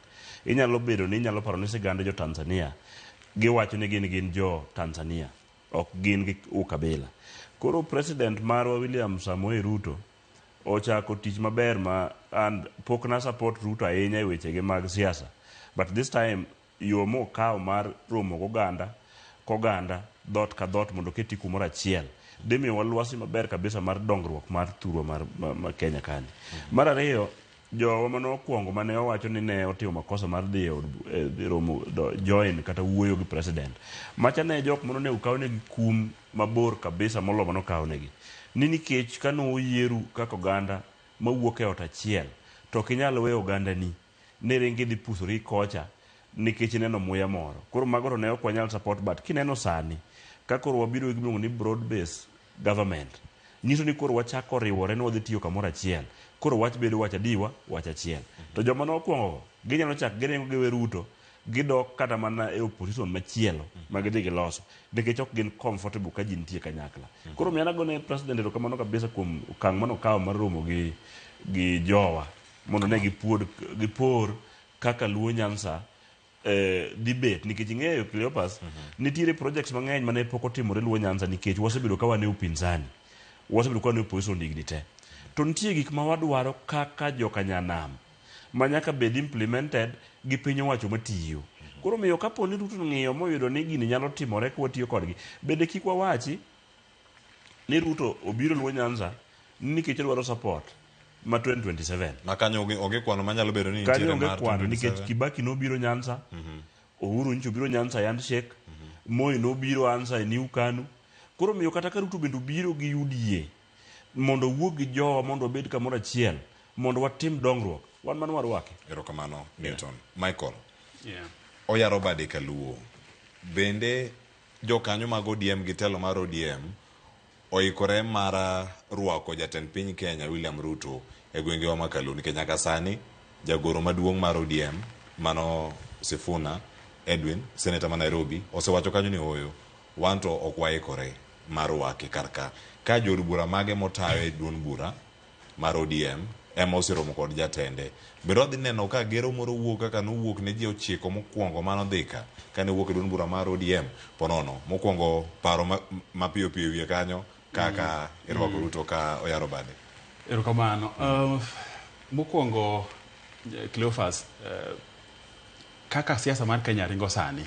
Inyalo bedo ni inyalo paro ni sigand jo Tanzania giwacho ni gin gin jo Tanzania ok gin gi ukabila. Koro president marwa William Samoei Ruto ochako tich maber ma and pok na support Ruto ahinya e wechege mag siasa but this time yo mokawo mar romo goganda koganda dhoot ka dhoot mondo oketi kumoro achiel dhi miyowa lwasi maber kabisa mar dongruok mar thurwa mar, ma Kenya kani. Mar ariyo jowa mane okwongo mane owacho ni ne otimo makosa mar dhi e od dhi romo join kata wuoyo gi president macha ne jok mane onego kawnegi kum mabor kabisa molo mane okawnegi ni nikech kane oyieru kaka oganda mawuok e ot achiel to ok inyal weyo ogandani ni ringi dhi pusori kocha nikech ineno muya moro. Koro mago to ne ok wanyal support but kineno sani ka koro wabiro gi gimiluongo ni broad base government nyiso ni koro wachako riwore ni wadhi tiyo kamoro achiel. Koro wach bedo wach adiwa, wach achiel. To joma nokwongo go ginyalo chak giringo giwe Ruto gidok kata mana e opposition machielo ma gidhi giloso nikech ok gin comfortable ka ji nitie kanyakla. Koro miyo an agone president erokamano kabisa kuom okang' manokawo mar romo gi gi jowa mondo ne gipuod gipor kaka Luo Nyanza dhi bet nikech ing'eyo Cleopas nitiere projects mang'eny mane pok otimore Luo Nyanza nikech wasebedo ka wan e upinzani wasebedo ka wan e opposition higni te to nitie gik ma wadwaro kaka jokanyanam ma nyaka bed implemented gi piny owacho matiyo. Koro omiyo kapo ni Ruto ong'iyo moyudo ni gini nyalo timore ka watiyo kodgi bende kik wawachi ni Ruto obiro Luo Nyanza nikech odwaro support ma 2027. Ma kanyo onge, onge kwano manyalo bedo ni Kanyo nitiere onge mar kwano nikech 2027. Kibaki nobiro Nyanza, Uhuru nyocha obiro Nyanza e handshake, Moi nobiro answer e New Kanu. Koro omiyo kata ka Ruto bende obiro gi UDA mondo owuog gi jowa mondo wabed kamoro achiel mondo watim dongruok, wan mano warwake. Erokamano Newton. Michael, oyaro bade kaluo. Bende jokanyo mag ODM gi telo mar ODM oikore mar rwako jatend piny Kenya William Ruto e gwengewa ma Kaluo nikech nyaka sani jagoro maduong' mar ODM mano Sifuna Edwin, seneta ma Nairobi, osewacho kanyo ni ooyo, wan to ok waikore mar rwake kar ka. Ka jood bura mage motayo e duond bura mar ODM ema oseromo kod jatende. Bende wadhi neno ka gero moro wuok kaka nowuok ne ji ochiko mokwongo manodhi ka kane owuok e duond bura mar ODM ponono. Mokwongo paro mapiyo piyo e wiye kanyo kaka irwako Ruto ka oyaro bade. Erokamano. Mokwongo Cleophas, kaka siasa mar Kenya ringo sani,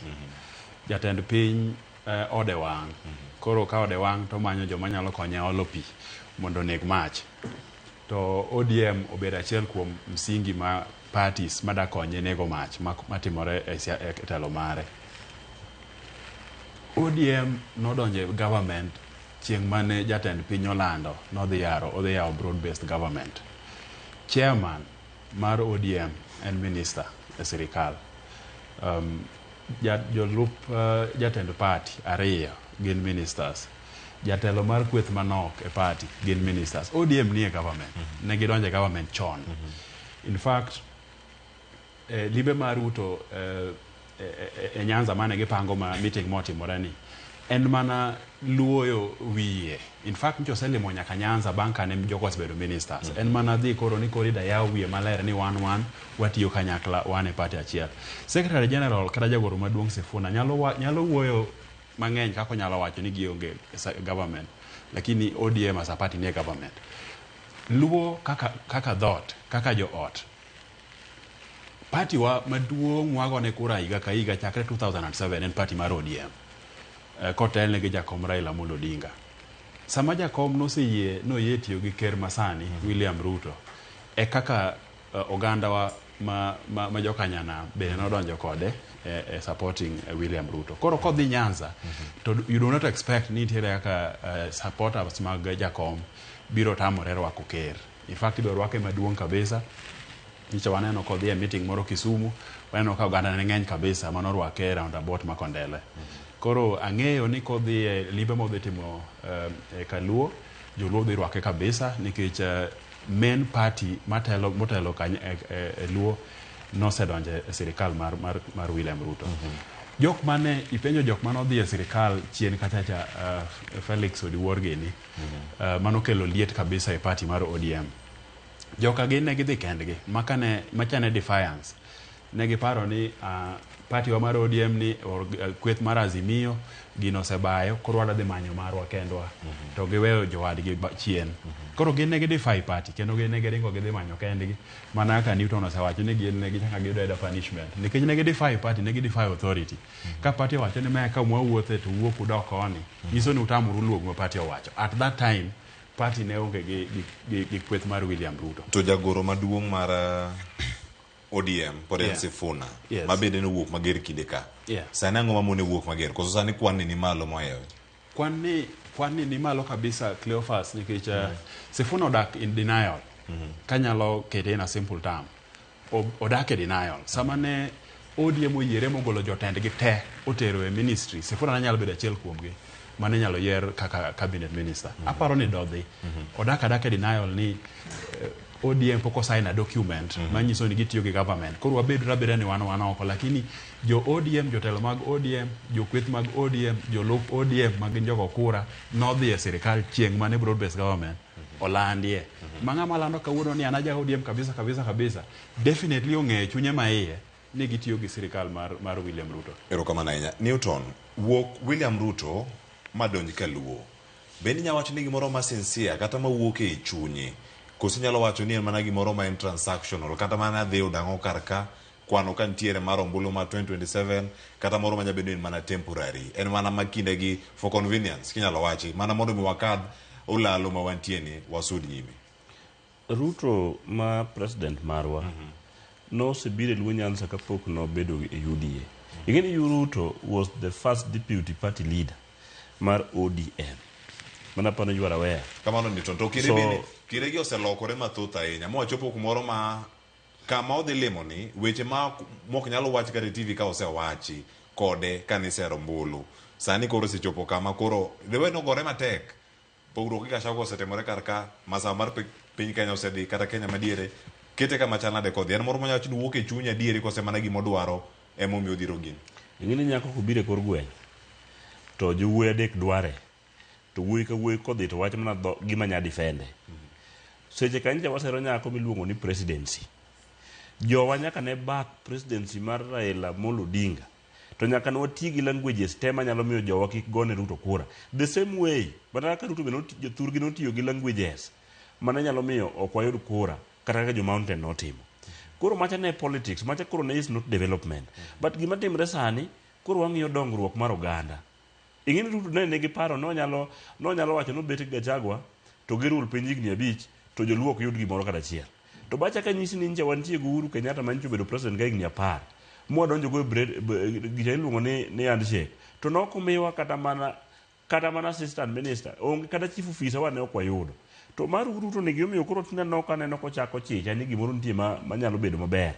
jatend piny ode wang'. Koro ka ode wang' to omanyo joma nyalo konye olo pi mondo oneg mach. To ODM obedo achiel kuom msingi ma parties mada konye nego mach matimore e telo mare. ODM nodonjo e government chieng' mane jatend piny olando nodhi yaro odhi yawo broad based government. Chairman mar ODM en minister e sirikal. Jolup jatend party ariyo gin ministers. Jatelo mar kweth manok e party gin ministers. ODM nie government. Ne gidonjo e government chon. In fact, limbe mar Ruto e Nyanza mane gipango ma meeting motimore ni en mana luoyo wiye. In fact, nyocha oselimo nyaka Nyanza bang' kane jogo osebedo ministers. En mana dhi koro ni koro ida yaw wiye maler ni wan watiyo kanyakla, wan e party achiel. Secretary General kata jagoro maduong' Sifuna nyalo wuoyo mang'eny kaka onyalo wacho ni gionge government, lakini ODM as a party nie government. Luo kaka dhoot, kaka joot, party wa maduong' wagone kura higa ka higa chakre 2007 en party mar ODM, kotelne gi jakom Raila Amolo Odinga. Sama jakom noseyie noyie tiyo gi ker masani William Ruto, e kaka ogandawa ma jokanyanam bende nodonjo kode e supporting William Ruto. Koro kodhi Nyanza, to you do not expect ni nitiere kaka supporters mag jakom biro tamore rwako ker. In fact, ibiro rwake maduong' kabisa. Nyicha waneno kodhi e meeting moro Kisumu, waneno ka oganda ne ng'eny kabisa manorwake e roundabout ma Kondele. Koro ang'eyo ni kodhi e limbe modhi timo e Kaluo, joluo dhi rwake kabisa nikech main party motelo kanyo e Luo nosedonjo e sirikal mar William Ruto. Jok mane ipenjo, jok mane odhi e sirikal chien kachacha, Felix Odiwuor gini, manokelo liet kabisa e party mar ODM. Joka gin ne gidhi kendgi, makane machane defiance. Ne giparo ni party wa mar ODM ni or kweth mar Azimio gino osebayo, koro wadwa dhi manyo marwa kendwa. To giweyo jowadgi chien. Koro gin ne gidefy party kendo gin ne giringo gidhi manyo kendgi. Mana kaka Newton osewacho ni gin ne gichako giyudo ayuda punishment. Nikech ne gidefy party, ne gidefy authority. Ka party owacho ni mae ka mwawuothe to wuok udok koni, nyiso ni utamoru luwo gima party owacho. At that time, party ne onge gi kweth mar William Ruto. To jagoro maduong' mar ODM pod en Sifuna, ma bende nowuok mager kinde ka. Sani ang'o mamone wuok mager? Koso sani kwan ni malo mohewe? Kwan ni ni malo kabisa, Cleophas, nikech Sifuna odak in denial. Kanyalo kete in a simple term. Odak e denial. Sama ne ODM oyiere mogolo jotendgi te otero e ministry, Sifuna ne nyalo bedo achiel kuomgi mane inyalo yier kaka cabinet minister. Aparo ni dodhi. Odak adaka e denial ni ODM pok osign a document manyiso ni gitiyo gi government. Koro wabed abeda ni wan oko, lakini jo ODM, jotelo mag ODM, jokweth mag ODM, jolup ODM ma gin jogo kura nodhi e sirikal chieng' mane broad based government olandie. Ma ng'ama lando kawuono ni an aja ODM kabisa kabisa kabisa, definitely ong'eyo chunye maiye ni gitiyo gi sirikal mar William Ruto. Erokamano ahinya. Newton, wuok William Ruto madonj Kaluo. Bende inyalo wacho ni gimoro ma sincere kata mawuok e chunye, koso inyalo wacho ni en mana gimoro ma en transactional, kata mana dhi yudo ang'o kar ka, kwano ka nitiere mar ombulu mar 2027, kata moro manya bedo ni en mana temporary, en mana ma kindegi for convenience, kinyalo wachi, mana mondo mi wakadh olalo ma wantie ni wasud nyime. Ruto ma president marwa nosebiro e Luo Nyanza kapok nobedo e UDA. Ing'e ni Ruto was the first deputy party leader mar ODM. Mana pano you are aware. Kamano Newton, to kinde bende, kinde gi oselokore mathoth ahinya, mwachopo kumoro ma kama odhi limo ni weche ma mok nyalo wach kata e TV ka osewachi kode kanisero ombulu. Sani koro osechopo kama koro the way nogore matek, pogruok gi Gachagua osetimore kar ka, masawa mar piny Kenya osedhi kata Kenya madiere, kete kama chal nade kodhi? En moro manyalo wacho ni wuok e chunye adieri kose mana gimodwaro emomiyo odhiro gini? Ing'e ni nyako kobiro e kor gweng' to jowuoyi adek dware, to wuoyi ka wuoyi kodhi to wacho mana gima nya defende. Seche ka nyicha wasero nyako miluongo ni presidency. Jowa nyaka ne back presidency mar Raila Amolo Odinga. To nyaka ne wati gi languages te manyalo miyo jowa kik gone Ruto kura. The same way, mana kaka Ruto be jothurgi notiyo gi languages mane nyalo miyo ok wayud kura kata kaka jo Mountain notimo. Koro macha ne politics, macha koro ne is not development. But gima timre sani, koro wang'iyo dongruok mar oganda. Ing'e ni Ruto ne nigi paro nonyalo wacho nobet gi Gachagua to girul piny higni 5 to joluo ok yud gimoro kata achiel. To bacha ka nyisi ni nyicha wantie gi Uhuru Kenyatta manyicha obedo president ka higni 10 mwadonjo go e gicha iluongo ni handshake to nok omiwa kata mana assistant minister onge kata chief officer wa ne ok wayudo. To mar Ruto ni gimomiyo koro tineno kaneno kochako chicha ni gimoro nitie ma manyalo bedo maber.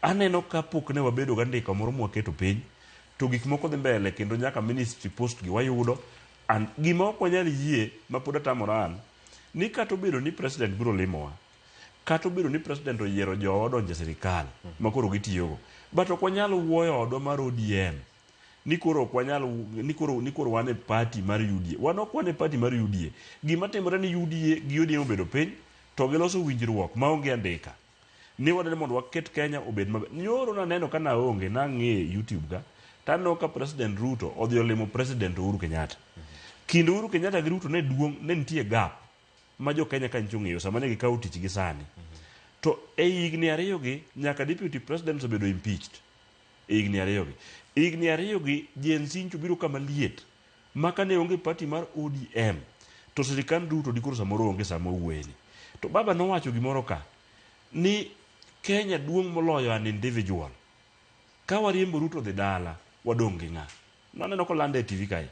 Aneno ka pok ne wabedo gandiko moro mwaketo piny. To gik moko dhi mbele kendo nyaka ministry post gi wayudo. And gima ok wanyal yie ma pod atamora an, ni kata obedo ni president biro limowa, kata obedo ni president oyiero jowa odonjo e sirikal ma koro gitiyogo, but ok wanyal wuoyo odwa mar ODM ni koro ok wanyal ni koro ni koro wan e party mar UDA. Wan ok wan e party mar UDA. Gima timore ni UDA gi ODM obedo piny to giloso winjruok maonge andika. Ni wadwaro mondo waket Kenya obed maber. Nyoro naneno ka naonge nang'iye YouTube ka taneno ka President Ruto odhi olimo President Uhuru Kenyatta. Kind Uhuru Kenyatta gi Ruto ne duong' ne nitie gap ma jo Kenya ka nyicho ong'eyo sama ne gikawo tich gi sani. To e higni ariyogi nyaka Deputy President osebedo impeached. E higni ariyogi. Higni ariyogi Gen Z nyicho biro kama liet ma kane onge party mar ODM to sirikand Ruto dikoro samoro onge sama owuoyeni. To baba nowacho gimoro ka ni Kenya duong' moloyo an individual. Ka wariembo Ruto dhi dala, wadong' gi ng'a? Naneno kolande e TV kae.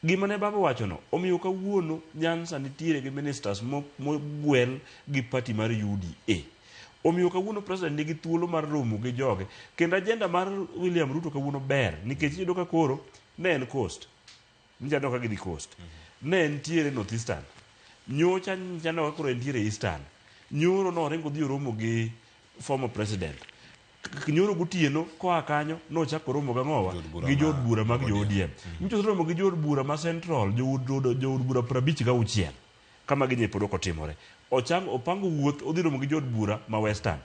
Gima ne baba owachono, omiyo kawuono Nyanza nitiere gi ministers mogwel gi party mar UDA. Omiyo kawuono president nigi thuolo mar romo gi joge. Kendo agenda mar William Ruto kawuono ber, nikech iyudo ka koro ne en coast. Nyicha aneno ka gidhi coast. Ne entiere North Eastern. Nyocha nyicha aneno ka koro entiere Eastern. Nyoro noringo odhi oromo gi former president. Nyoro gotieno koa kanyo nochako oromo gang'owa gi jood bura mag jo ODM. Nyicha oseromo gi jood bura ma Central, jood bura 56 kama ginye pod ok otimore. Ochango opango wuoth odhi romo gi jood bura ma Western.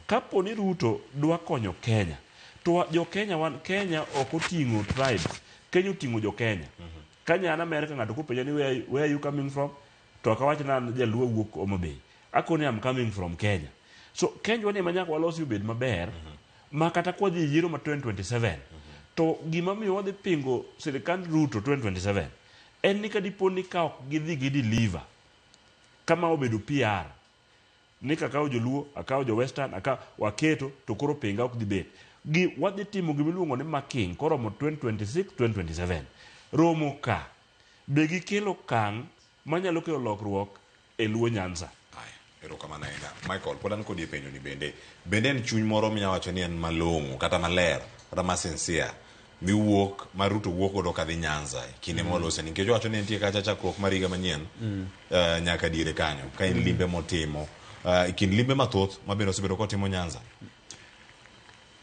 Kapo ni Ruto dwa konyo Kenya, to jo Kenya wan Kenya ok oting'o tribes, Kenya oting'o jo Kenya. Kanya an America ng'ato kopenja ni where are you coming from to ok awach ni an jaluo awuok Homa Bay. Akone I'm coming from Kenya. So Kenya ni ema nyaka walosi obed maber ma kata kwadhi e yiero ma 2027 to gima miyo wadhi pingo sirikand Ruto 2027 en ni kadipo ni ka ok gidhi gi deliver kama obedo PR ni kakawo joluo akawo jo western akawo waketo to koro pinga ok dhi bet gi wadhi timo gima iluongo ni marking koromo 2026 2027 romo ka be gikelo okang' manyalo kelo lokruok e Luo Nyanza. Aya, erokamano ahinya. Michael, pod an kodi e penjo ni bende. Bende en chuny moro minya wacho ni en malong'o kata maler kata ma sincere miwuok ma Ruto wuok godo kadhi Nyanza e kinde mm. molose nikech owacho ni entie kacha chakruok mar higa manyien mm. uh, nyaka diere kanyo ka en mm. limbe motimo uh, e kind limbe mathoth ma bende osebedo kotimo Nyanza.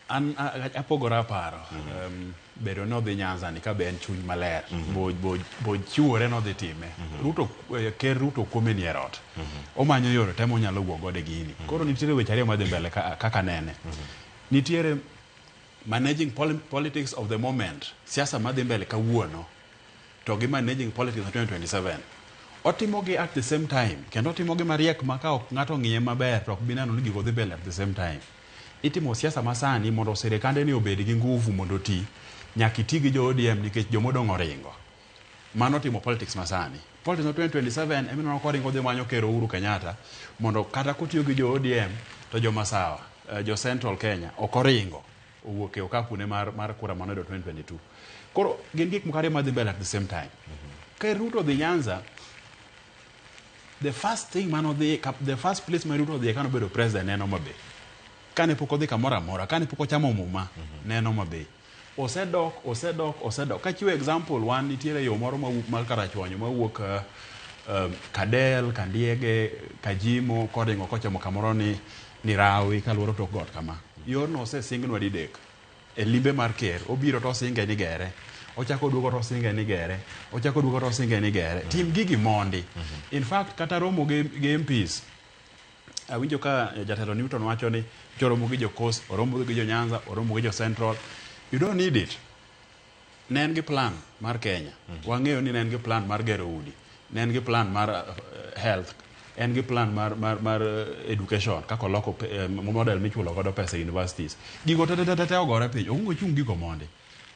An apogora paro. Mm -hmm. Bedo ni odhi Nyanza ni ka be en chuny maler. Mm -hmm. bo, bo, bo chiwore ni odhi time. Mm -hmm. Ruto, eh, ker Ruto kuome ni e rot. Mm -hmm. Omanyo yore te monyalo wuok godo e gini. Mm -hmm. Koro nitiere weche ariyo madhi mbele ka, kaka nene. Mm -hmm. Nitiere managing politics of the moment, siasa madhi mbele kawuono to gi managing politics of 2027. Otimogi at the same time kendo otimogi mariek ma ka ok ng'ato ong'iye maber to ok bi neno ni gigo dhi mbele at the same time. Itimo siasa masani mondo sirikande ni obed gi nguvu mondo oti, nyaka iti gi jo ODM nikech jomodong' oringo. Mano timo politics masani. Politics ma 2027 ema ineno koringo odhi manyo Ker Uhuru Kenyatta mondo kata kotiyo gi jo ODM to jo Masawa, jo Central Kenya ok oringo owuok e okapu ne mar, mar kura mane oyudo 2022. Koro gin gik moko ariyo madhi mbele at the same time. Ker Ruto odhi Nyanza, the first thing mane odhi, the first place ma Ruto odhiye kane obedo president ne en Homa Bay. Kane pok odhi kamoro amora, kane pok ochamo muma, ne en Homa Bay. Osedok, osedok, osedok. Kachiwo example, wan nitiere yo moro mawuok mar Karachuonyo mawuok uh, Kadel, Kandiege, Kajimo, koringo kochomo kamoro ni, ni Rawi kaluoro tok got kama. Yorno osesingnwa didek. E limbe mar ker, obiro to osinge ni gere. Ochako oduogo to osinge ni gere. Ochako oduogo to osinge ni gere. Tim gigi mondi. In fact, kata romo gi, gi MPs, awinjo ka jatelo Newton wacho ni joromo gi jo Coast, oromo gi jo Nyanza, oromo gi jo Central. You don't need it. Ne en gi plan mar Kenya. Wang'eyo ni ne en gi plan mar gero udi. Ne en gi plan mar health. En gi plan mar, mar, mar education, kaka oloko model michulo godo pesa e universities. Gigo te te te te ogore piny. Okungo ochung gigo mondi.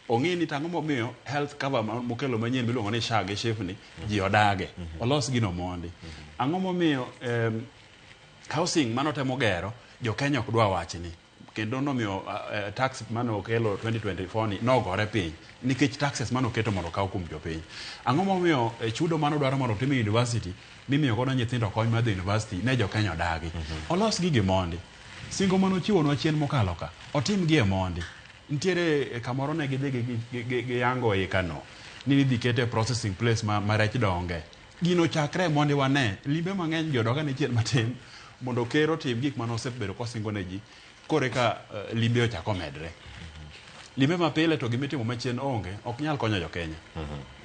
Ong'i ni tang'o momiyo health cover mokelo manyien miluongo ni SHA gi SHIF ni ji odage. Olos gino mondi. Ang'o momiyo housing manotemo gero jo Kenya ok dwa wachni. Kendo nomiyo tax mane okelo 2024 ni nogore piny nikech taxes mane oketo mondo okaw kuom jopiny. Ang'o momiyo chudo mane odwaro mondo otim e university mimiyo godo nyithindo kony mar dhi university ne jo Kenya odagi. Olos gigi mondi. Singo mane ochiwonwa chien mokalo ka, otim gi e mondi. Nitiere kamoro ne gidhi giyango ikano ni idhi kete processing place ma, ma rech donge. Gino chakre mondi wane limbe mang'eny gi odok ane chien matin mondo ker otim gik mane osebedo kosingo ne ji koro eka limbe ochak omedre. Limbe mapile to gimitimo machien onge ok nyal konyo jo Kenya.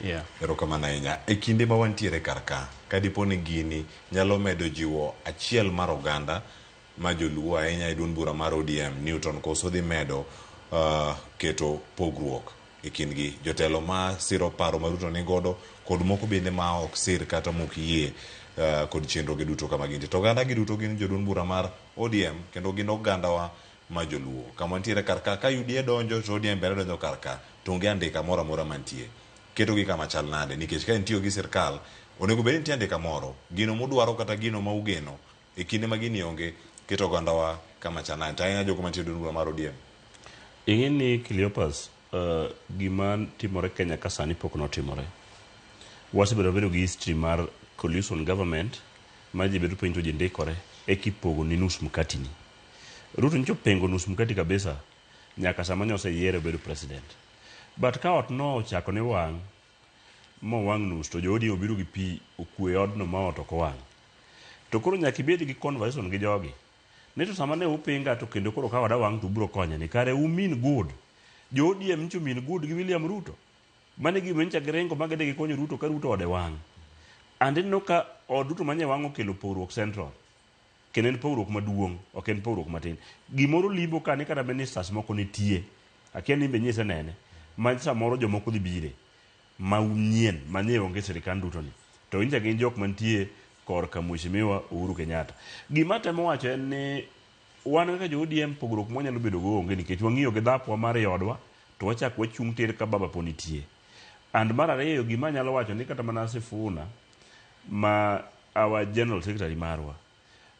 Yeah. Erokamano ahinya. E kinde ma wantiere kar ka, ka dipo ni gini nyalo medo jiwo achiel mar oganda ma joluo ahinya e duond bura mar ODM, Newton koso dhi medo uh, keto pogruok e kindgi. Jotelo ma siro paro ma Ruto nigodo kod moko bende ma ok sir kata mok yie uh, kod chenroge duto kama gintie. To oganda gi duto gin joduond bura mar ODM kendo gin ogandawa ma joluo. Kama wantiere kar ka, ka UDA donjo to ODM bende donjo kar ka, to onge andika moro amora mantie. Ketogi kama chal nade? Nikech ka intiyo gi sirkal, onego bed ni nitie andika moro. Gino mudwaro kata gino ma ugeno e kinde ma gini onge, keto ogandawa kama chal nade? To ahinya jogo mantie e duond bura mar ODM. Ing'e ni Cleopas, uh, gima timore Kenya ka sani pok notimore. Wasebedo bedo gi history mar coalition government ma ji bedo piny to ji ndikore e kipogo ni nus mkati ni. Ruto nyocha opengo nus mkati kabisa nyaka sama nyo oseyiere obedo president. But ka ot no ochako ni wang' mowang' nus to jo ODM obiro gi pi okwe odno ma ot ok owang'. To koro nyaka ibed gi conversation gi jogi. Ni to sama ne upinga to kendo koro ka oda wang' to ubiro konya ni kare u mean good. Jo ODM nyocha mean good gi William Ruto. Mano e gima nyocha giringo ma gidhi gikonyo Ruto ka Ruto ode wang'. And ineno ka od Ruto manye wang' okelo pogruok Central. Kendo en pogruok maduong', ok en pogruok matin. Gimoro limbo ka ni kata ministers moko nitie. Akia ni in be nyisenene. Ma samoro jomoko dhi bire. Ma nyien, ma nye onge e sirikand Ruto ni. To nyicha gin jok mantie korka Mheshimiwa Uhuru Kenyatta. Gima atemo wacho en ni wan kaka jo ODM pogruok mwanyalo bedo go onge nikech wang'iyo gi dhapwa mar e odwa to wachak wachung' tir ka baba po nitie. And mar ariyo gima anyalo wacho ni kata mana Sifuna ma our general secretary marwa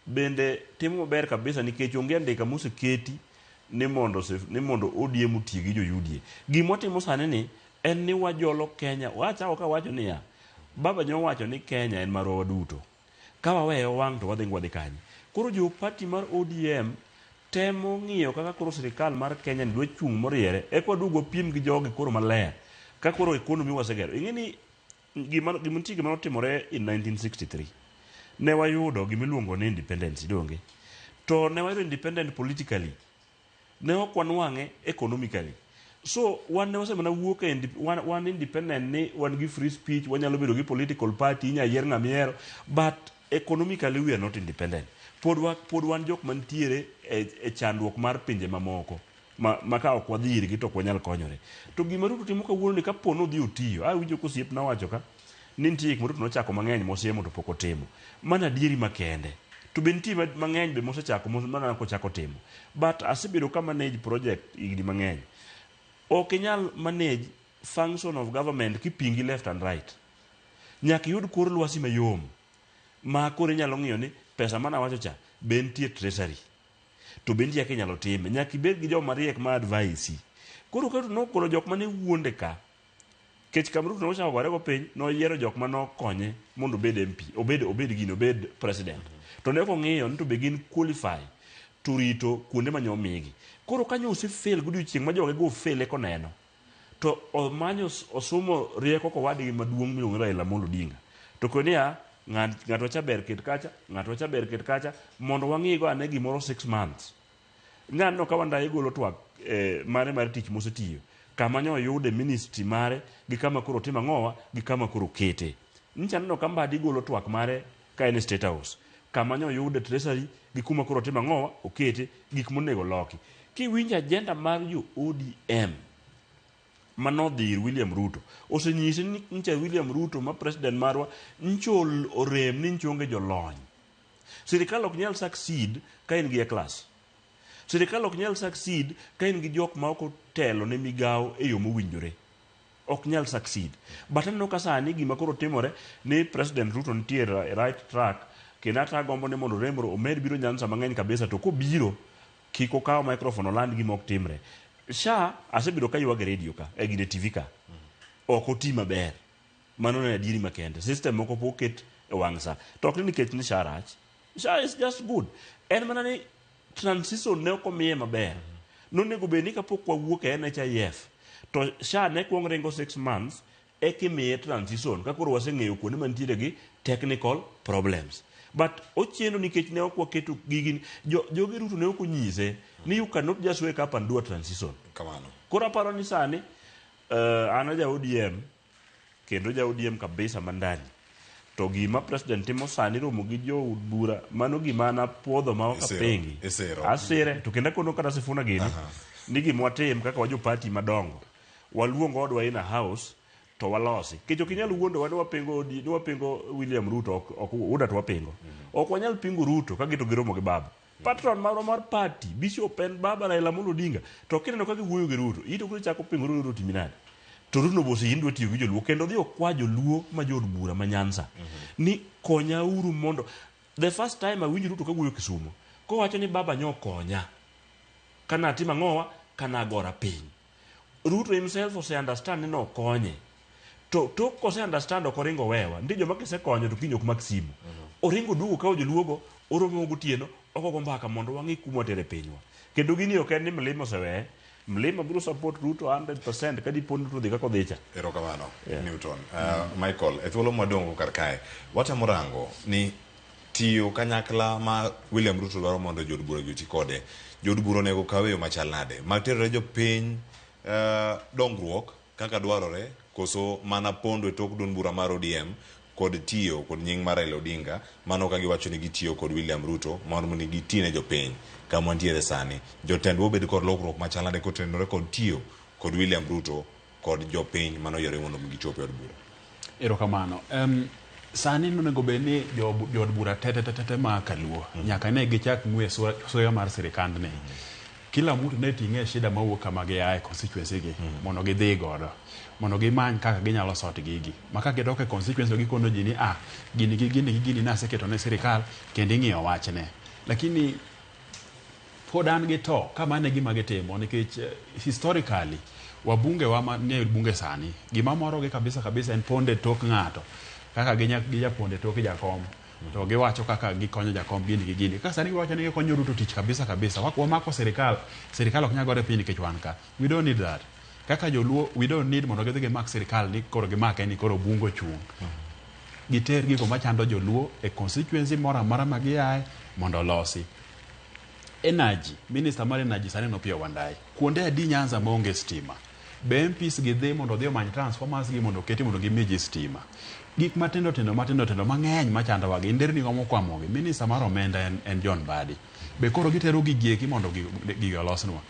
bende timo maber kabisa nikech onge andika moseketi ni mondo ni mondo ODM oti gi jo UDA. Gima watimo sani ni en ni wajolo Kenya. Wachako ka wacho niya, baba nyo wacho ni Kenya en marwa waduto. Ka waweye owang' to wadhi wadhi kanye? Koro jo party mar ODM temo ng'iyo kaka koro sirikal mar Kenya ni dwa chung' moriere eka waduog wapiem gi jogi koro maler ka koro economy wasegero. Ing'e ni gima gima nitie gima notimore in 1963 ne wayudo gima iluongo ni independence donge to ne wayudo independent politically ne ok wanwang'e economically so wan ne wasemana wuok e wan, wan independent ni wan gi free speech wanyalo bedo gi political party inya yier ng'ama ihero but economically we are not independent pod, wa, pod wan jok mantiere e, e chandruok mar pinje mamoko ma, ma ka ok wadhi irgi to ok wanyal konyore. To gima Ruto timo kawuono ni kapo ni odhi otiyo, awinjo ka osiepna wacho ka ni nitie gik ma Ruto nochako mang'eny mosiemo to pok otimo. Mano adieri makende. To be nitie mang'eny be mosechako mana kochako timo. But asebedo ka manage project higni mang'eny. Ok inyal manage function of government kipingi left and right. Nyaka iyud kor lwasi mayom ma koro inyalo ng'iyo ni pesa mane awacho cha be nitie treasury. To be nitie kaka inyalo time. Nyaka ibed gi joma riek ma advise. Koro ka Ruto nogolo jok mane wuonde ka, kech kama Ruto nochako gorego piny, noyiero jok mane okonye mondo obed MP, obed obed gini, obed president. To ne ok ong'iyo ni to be gin qualify to rito kuonde mane omigi. Koro kanyo ose fail godiochieng' ma joge go fail eka oneno. To omanyo osumo rieko kowadgi maduong' miluongo ni Raila Amolo Odinga. To kone niya, ng'at wacha ber ket kacha, ng'at wacha ber ket kacha, mondo wang'igo ane gimoro 6 months. Ng'ano ka Wandayi golo twak eh, mare mar tich mosetiyo, kama nyo oyude ministry mare gi kama koro otimo ang'owa gi kama koro okete. Nyicha aneno ka Mbadi golo twak mare ka en e State House, kama nyo oyude treasury gi kuma koro otimo ang'owa okete, gik monego loki. Kiwinjo agenda mar jo ODM manodhi ir William Ruto osenyise ni ncha William Ruto ma president marwa ncho orem ni ncho onge jolony. Sirikal ok nyal succeed ka in gi A class. Sirikal ok nyal succeed ka in gi jok ma ok otelo ne migawo e yo mowinjore. Ok nyal succeed. But aneno ka sani gima koro timore ni President Ruto nitie e right track kendo ata agombo ni mondo Remro omed biro Nyanza mang'eny kabisa to kobiro kik okaw microphone oland gima ok timre. SHA asebedo ka ywag e radio ka, e gine TV ka. Ok oti maber. Mano ne adieri makende. System moko pok oket e wang' sa. To ok ni nikech ni SHA rach. SHA is just good. En mana ni transition ne ok omiye maber. Nonego bed ni kapok wawuok e NHIF to SHA ne kuong ringo 6 months eka imiye transition ka koro waseng'eyo kuonde mantiere gi technical problems. But ochiendo nikech ne ok waketo gigi, jo, joge Ruto ne ok onyise ni you cannot just wake up and do a transition. Kamano. Koro aparo ni sani an aja ODM kendo ja ODM kabisa mandani. To gima president timo sani romo gi jood bura mano gima an apuodho ma ok apingi. Isiro. Asire to kendo akono kata Sifuna gini ni gima watim kaka wajo party madongo waluong odwa in a house to walosi. Nikech ok inyal wuondowa ni wapingo OD, ni wapingo William Ruto ok, ok UDA to wapingo. Ok wanyal pingo Ruto ka gito giromo gi baba. Patron marwa mar party, Bishop en baba Raila Amolo Odinga. To kineno kaka giwuoyo gi Ruto, ito koro ichako pingo Ruto, Ruto timi nade? To Ruto nobo oseyie ni dwa tiyo gi joluo kendo odhi okwa joluo ma jood bura ma Nyanza ni konyauru mondo the first time awinjo Ruto kawuoyo Kisumo kowacho ni baba nyo okonya kana atimo ang'owa kana agora piny. Ruto himself ose understand ni nokonye. To tok kose understand ok oringo wewa. Nitie joma kisekonyo to kiny ok mak simu. Oringo duogo kawo joluogo, oromo gotieno, ogogo mbaka mondo wang'i kuma watere pinywa. Kendo gini ok en ni Mlima oseweye. Mlima biro support Ruto 100% ka dipo ni Ruto odhi kaka odhi cha. Erokamano, Newton. Michael, e thuolo mwadong' go kar kae, watemo rango ni tiyo kanyakla ma William Ruto dwaro mondo jood bura gi oti kode, jood bura onego okaw e yo machal nade? Mag terore jopiny dongruok kaka dwarore koso mana pondo e tok duond bura mar ODM kod tiyo kod nying mar Raila Odinga mano ka giwacho ni gitiyo kod William Ruto mondo ni giti ne jopiny kama wantiere sani. Jotendwa obed kod lokruok machal nade kotenore kod tiyo kod William Ruto kod jopiny mano yiere mondo mi gichop e od bura. Erokamano. Sani nonego bed ni jood bura te te te te ma kaluo nyaka ne gichak ng'we suya mar sirikandni. Kila mtu ne ting'e shida mawuok kama giaye constituency gi mondo gidhi godo mondo gimany kaka ginyalo sort gigi ma ka gidok e constituency to gikono ji ni ah gini gi gini gi gini naseketo ne sirikal kendo ing'iyo wachne. Lakini pod an gi to ka mano e gima gitimo nikech historically wabunge wa manie bunge sani gima morogi kabisa kabisa en pondo e tok ng'ato kaka gijapondo e tok jakom to giwacho kaka gikonyo jakom gini gi gini. Kaka sani giwacho ni gikonyo Ruto tich kabisa kabisa. Wamako sirikal, sirikal ok nyal gore piny nikech wan ka. We don't need that. Kaka joluo we don't need mondo gidhi gimak sirikal ni koro gimake ni koro bunge ochung'. Giter gigo machando joluo e constituency moro amora ma giaye mondo olosi. Energy, minister mar energy sani en Opiyo Wandayi. Kuonde adi Nyanza maonge stima? Be MPs gi dhi mondo odhi omany transformers gi mondo oketi mondo gimi ji stima? Gik matindo tindo matindo tindo mang'eny machandowa gi nderni wa mokwamogi. Minister mar omenda en John Mbadi. Be koro gitero gigi eki mondo gigi olosnwa.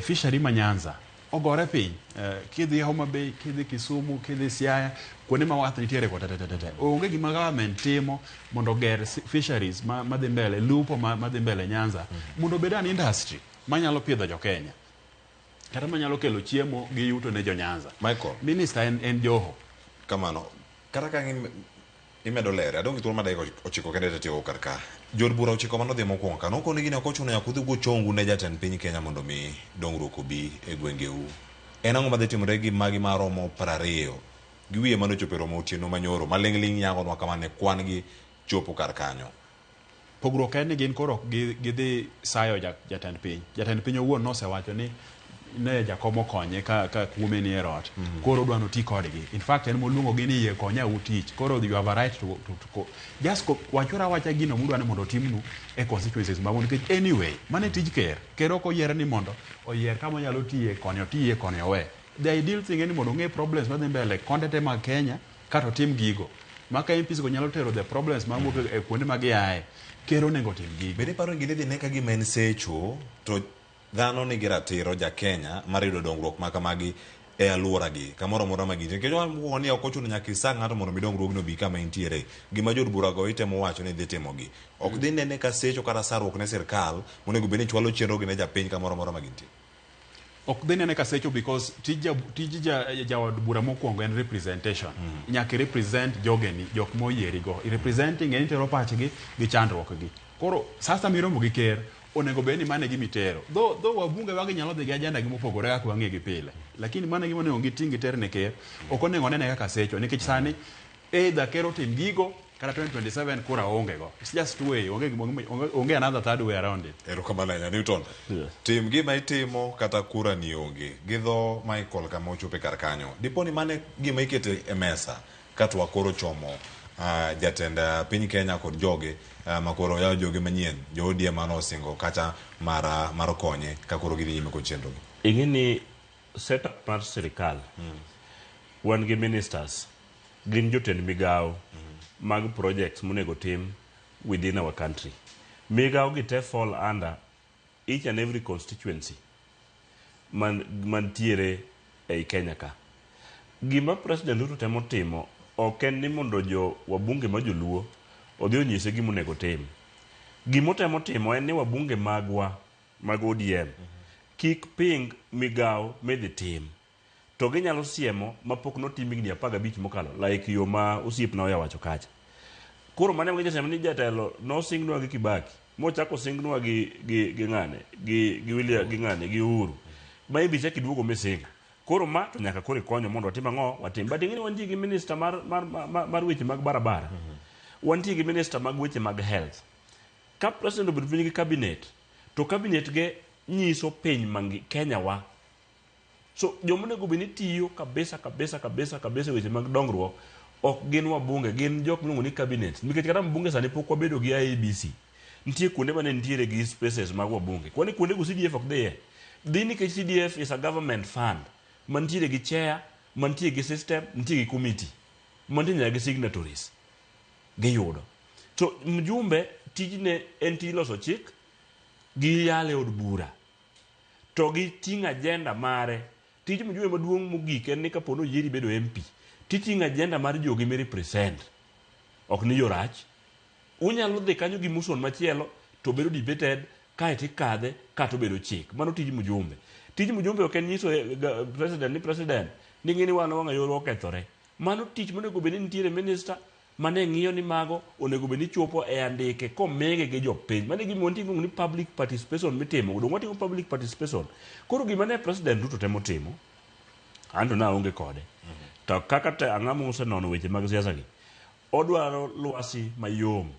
Fishery ma Nyanza ogore piny. Kidhi Homa Bay, kidhi Kisumu, kidhi Siaya, kuonde ma wath nitiere go te. Onge gima government timo mondo oger fisheries madhi mbele, lupo madhi mbele Nyanza, mondo obed an industry manyalo pidho jo Kenya. Kata manyalo kelo chiemo gi yuto ne jo Nyanza. Michael. Minister en Joho. Kamano. Kata ka imedo lere, adong' gi thuolo mar dakika 9 kende tatieko kar ka. Jood bura 9 manodhi mokwongo ka, nokoni gi ni ok ochuno nyaka udhi ugo chongu ne jatend piny Kenya mondo mi dongruok obi e gwengeu. En ang'o madhi timore gi magi maromo 20 gi wiye manochopo e romo otieno manyoro ma ling'ling' yangonwa kama ne kwan gi chopo kar kanyo. Pogruok en ni gin koro ok gidhi sayo jatend piny. Jatend piny owuon nosewacho ni ne jakom okonye ka kuome ni e rot. Koro odwa noti kodgi. In fact en moluongo gi ni yie konya u tich. Koro you have a right to just wachuru awacha gino mudwa ni mondo otimnu e constituencies magu nikech anyway mano e tij ker. Ker ok oyier ni mondo oyier kama onyalo tiye koni otiye koni owe. The ideal thing en ni mondo ong'e problems madhi mbele konde te mag Kenya kato otim gigo. Maka MPs go nyalo tero the problems mawuok e kuonde ma giaye. Ker onego otim gigo. Bende iparo ni gini idhi ne ka gima en secho to dhano nigi ratiro ja Kenya mar yudo dongruok ma kamagi e alwora gi kamoro amora ma gintie. Nikech wakwongo ni ok ochuno nyaka isa ng'ato mondo mi dongruogno obi kama entiere. Gima jood bura go itemo wacho ni dhi timo gi. Ok dhi nene ka secho kata sarruok ne sirkal monego bed ni chwalo chenro gi ne japiny kamoro amora ma gintie. Ok dhi nene ka secho because tij jaod bura mokwongo en representation. Nyaka i represent jogeni, jok moyieri go. I representing en itero pachgi gi chandruok gi. Koro sasa miromo gi ker, onego bed ni mano e gima itero. Though wabunge wagi nyalo dhi gi agenda gi mopogore kaka wang'e gi pile. Lakini mano e gima onego giting' giter ne ker. Ok onego onene kaka secho nikech sani either ker otim gigo Kata 2027 kura onge go. It's just two way. Onge, onge, onge another third way around it. Erokamano ahinya Newton. Tim gima itimo kata kura ni onge. Gi dho Michael kama ochope kar kanyo. Dipo ni mane gima ikete e mesa ka twak koro chomo jatend piny Kenya kod joge ma koro yawo joge manyien jo ODM mano osingo kacha mar mar konye ka koro gidhi nyime kod chenro gi. Ing'e ni setup mar sirikal wan gi ministers gin jotend migawo mag projects monego tim within our country. Migawo gi te fall under each and every constituency man, mantiere ei Kenya ka. Gima President Ruto temo timo ok en ni mondo jo wabunge ma joluo odhi onyise gima onego tim. Gima otemo timo en ni wabunge magwa mag ODM kik ping migawo midhi tim. To ginyalo siemo mapok notim higni 15 mokalo like yo ma osiepna oya wacho kacha. Koro mano ema ginyalo ni jatelo nosingnwa gi Kibaki mochako osingnwa gi gi gi ng'ane gi gi William gi ng'ane gi Uhuru. Ma ibi chak iduogo misingo. Koro ma to nyaka koro ikonyo mondo watim ang'o? Watim. But ing'e ni wantie gi minister mar mar mar, mar weche mag barabara. Wantie gi minister mag weche mag health. Ka president obedo piny gi cabinet, to cabinet ge nyiso piny mangi Kenya wa. So joma onego bed ni tiyo kabisa kabisa kabisa kabisa e weche mag dongruok ok gin wabunge, gin jok miluongo ni cabinet. Nikech kata mbunge sani pok wabedo gi IEBC. Nitie kuonde mane nitiere gi spaces mag wabunge. Kwani kuonde go CDF ok dhiye. Dhi nikech CDF is a government fund mantiere gi chair, mantie gi system, nitie gi committee, mantie nyaka gi signatories. Giyudo. To mjumbe tijne en tij loso chik gi yale od bura. To gi ting' agenda mare. Tij mjumbe maduong' mogik en ni kapo ni oyieri bedo MP, titing'o agenda mar jogi mi represent. Ok ni yorach. Unyalo dhi kanyo gi motion machielo to bedo debated kae to ikadhe kata obedo chik. Mano tij mjumbe. Tij mjumbe ok en nyiso president ni president ni ng'e ni wan wang'a yorwa okethore. Mano tich monego bed ni nitiere minister mane ng'iyo ni mago onego bed ni chopo e andike komigi gi jopiny. Mano e gima wantie iluongo ni public participation mitimo. Donge watimo public participation? Koro gima ne President Ruto temo timo, anto naonge kode. To kaka te ang'ama osenono weche mag siasa gi, odwaro lwasi mayom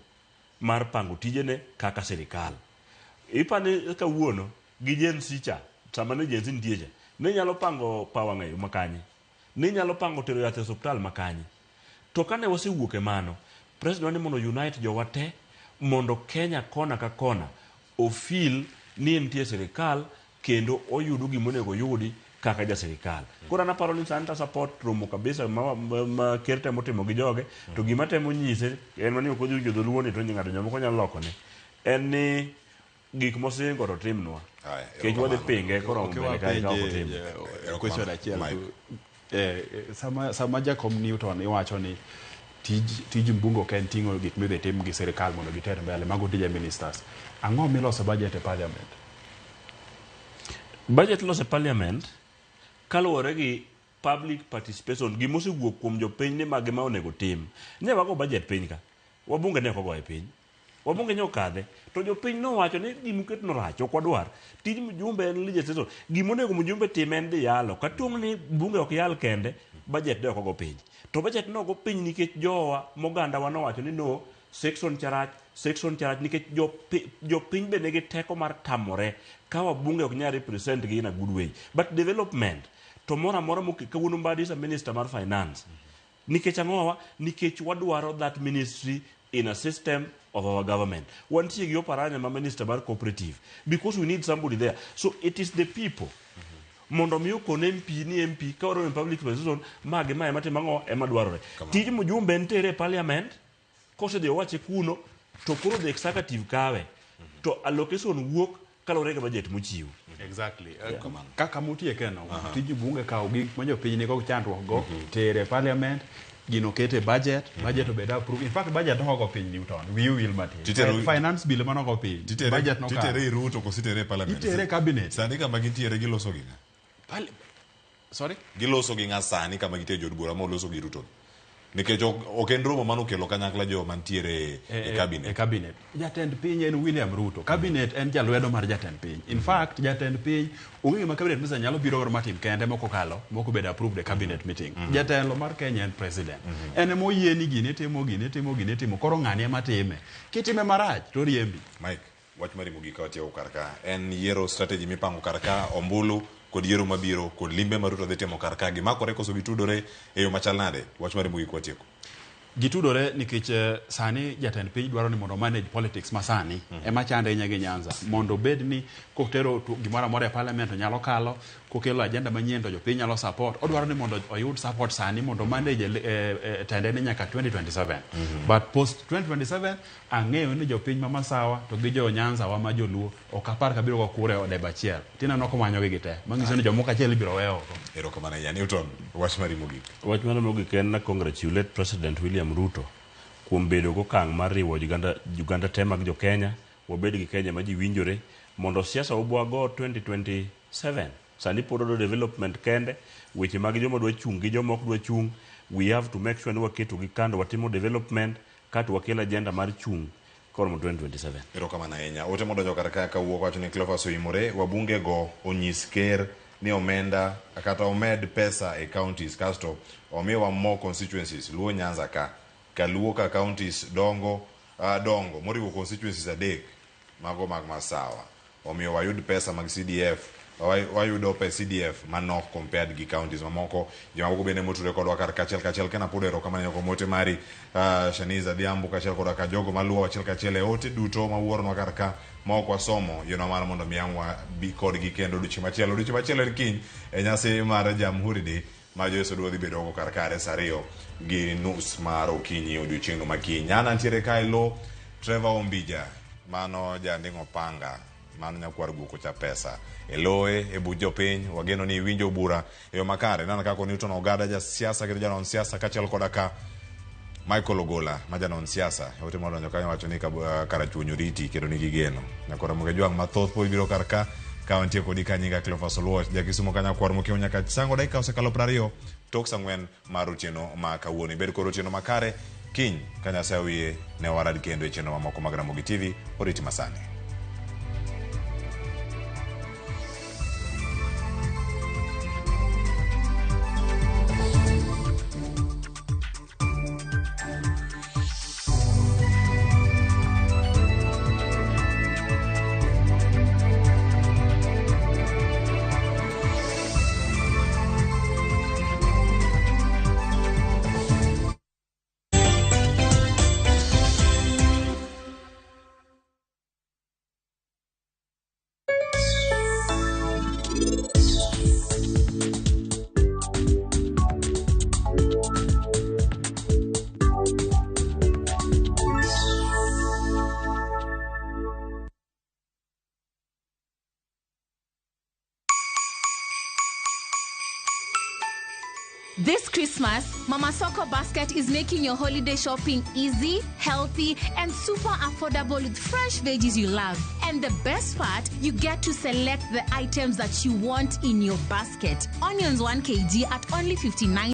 mar pango tijene kaka sirikal. Ipani kawuono gi Gen Z cha, sama ne Gen Z nitie cha, ne nyalo pango paw wang'ayo makanye? Ne nyalo pango tero yath e osuptal makanye? To kane wasewuok e mano, president ni mondo unite jowa te mondo Kenya kona ka kona ofil ni entie sirikal kendo oyudo gima onego oyudi kaka ja sirikal. Koro an aparo ni sani ta support romo kabisa ma, ma, ma ker temo timo gi joge to gima temo nyise en mani ok odhi winjo dholuo ni to ng'ato jomoko nyalo lokone en ni gik mosingo to timnwa. Kech wadhi pinge koromo Ok mbele kae ka ok wapenje, otimo. question achiel. Sama Jakom Newton iwacho ni tij tij mbunge ok en ting'o gik midhi tim gi sirikal mondo giter mbele, mago tije ministers. Ang'o miloso budget e parliament? Budget iloso e parliament kaluwore gi public participation gima osewuok kuom jopiny ni magi ma onego tim. Ne wago budget piny ka. Wabunge ne ok ogoye piny. Wabunge ne okadhe. To jopiny nowacho ni gima uketno rach, ok wadwar. Tij mjumbe en legislation. Gima onego mjumbe tim en dhi yalo. Katuong' ni bunge ok yal kende, budget ne ok ogo piny. To budget ne ogo piny nikech jowa mogandawa nowacho ni no, section cha rach, section cha rach nikech jopiny be nigi teko mar tamore ka wabunge ok nyal represent gi in a good way. But development to moro amora moket kawuono Mbadi is a minister mar finance. Nikech ang'owa? Nikech wadwaro that ministry in a system of our government. Wantie gi Oparanya ma minister mar cooperative because we need somebody there. So it is the people mondo mi okon MP ni MP ka wadwaro public participation ma gi ma ema timo ang'o ema dwarore. Tij mjumbe en tere e parliament kosedhi owache kuno to koro the executive kawe to allocation wuok kaluwore gi budget mochiw. Exactly. Kaka mutieke no, tij bunge kawo gik ma jopiny nigo chandruok go, tere e parliament, gino kete budget, budget obed approved. In fact, budget nogo piny Newton, wiyi wil matin. Finance bill manogo piny, budget nokalo. Titere ir Ruto koso itere e parliament? Itere e cabinet. Sani kama gintiere giloso gi ng'a? Sorry? Giloso gi ng'a sani kama gintie jood bura moloso gi Ruto? Nikech ok en romo manokelo kanyakla jo mantiere e cabinet. E cabinet. Jatend piny en William Ruto. Cabinet en jalwedo mar jatend piny. In fact, jatend piny onge gima cabinet minister nyalo biro godo matim kende mok okalo, mok obedo approved e cabinet meeting. Jatelo mar Kenya en president. En ema oyie ni gini itimo, gini itimo, gini itimo. Koro ng'ani ema time. Kitime marach to oriembi. Mike, wach mari mogik ka watieko kar ka en yiero strategy mipango kar ka, ombulu kod yiero mabiro kod limbe ma Ruto dhi timo kar ka, gimakore koso gitudore e yo machal nade? Wach mari mogik watieko. Gitudore nikech sani jatend piny dwaro ni mondo manage politics ma sani ema chande ahinya gi Nyanza mondo obed ni kotero gimoro amora e parliament to nyalo kalo, kokelo agenda manyien to jopiny nyalo support. Odwaro ni mondo oyud support sani mondo manage tende ni nyaka 2027. But post 2027 ang'eyo ni jopiny ma Masawa to gi jo Nyanza wa ma joluo ok apar ka biro go kura e debe achiel. Tineno komanyogi gi te. Manyiso ni jomoko achiel ibiro weyo oko. Erokamano ahinya. Newton, wach mari mogik. Wach mara mogik en na congratulate President William Ruto kuom bedo gokang' mar riwo Uganda te mag jo Kenya, wabed gi Kenya ma ji winjore mondo siasa obwago 2027. Sani pod odwa development kende, weche mag joma dwa chung' gi joma ok dwa chung', we have to make sure ni waketo gi kando watimo development kato wakel agenda mar chung' koromo 2027. Erokamano ahinya. Ote modonjo kar ka kawuok wacho ni Cleophas oimore, wabunge go onyis ker ni omenda kata omed pesa e counties kasto omiwa more constituencies Luo Nyanza ka Kaluo ka counties dongo dongo moriwo constituencies 3 mago mag Masawa omiyo wayud pesa mag CDF wayudo pes CDF manok compared gi counties mamoko. Jomamoko bende motudore kodwa kar kachiel kachiel kena pod erokamano kuom ote mari Shanice Adhiambo kachiel koda ka jogo maluwo achiel kachiel e ote duto mawuoronwa kar ka ma ok wasomo yienwa mar mondo mi ang' wabi kodgi kendo odiochieng' machielo. Odiochieng' machielo en kiny e nyasi mar Jamhuri Day ma Joyce Odua dhi bedo go kar kare saa 2:30 mar okinyi odiochieng'no ma kiny. An antiere kae lo Trevor Ombija mano janding'o panga mano nyakwar guok cha pesa e loe e buch jopiny. Wageno ni iwinjo bura e yo makare. Nana kako Newton Ogada jasiasa kendo janon siasa kaachiel koda ka Michael Ogola ma janon siasa ote modonjo kanyo wacho ni Karachuonyo riti kendo nigi geno. Nyakora Muge Jwang' mathoth pod biro kar ka ka wantie kodi ka nyinga Cleophas Oluoch jakisumo ka nyakwar mokiewo nyaka sango dakika osekalo 20 tok saa 4 mar otieno ma kawuono. Ibed kod otieno makare kiny ka Nyasaye oyie ne warad kendo e chenro mamoko mag Ramogi TV. Oriti masani. This Christmas, Mama Soko Basket is making your holiday shopping easy, healthy, and super affordable with fresh veggies you love. And the best part, you get to select the items that you want in your basket. Onions 1 kg at only 59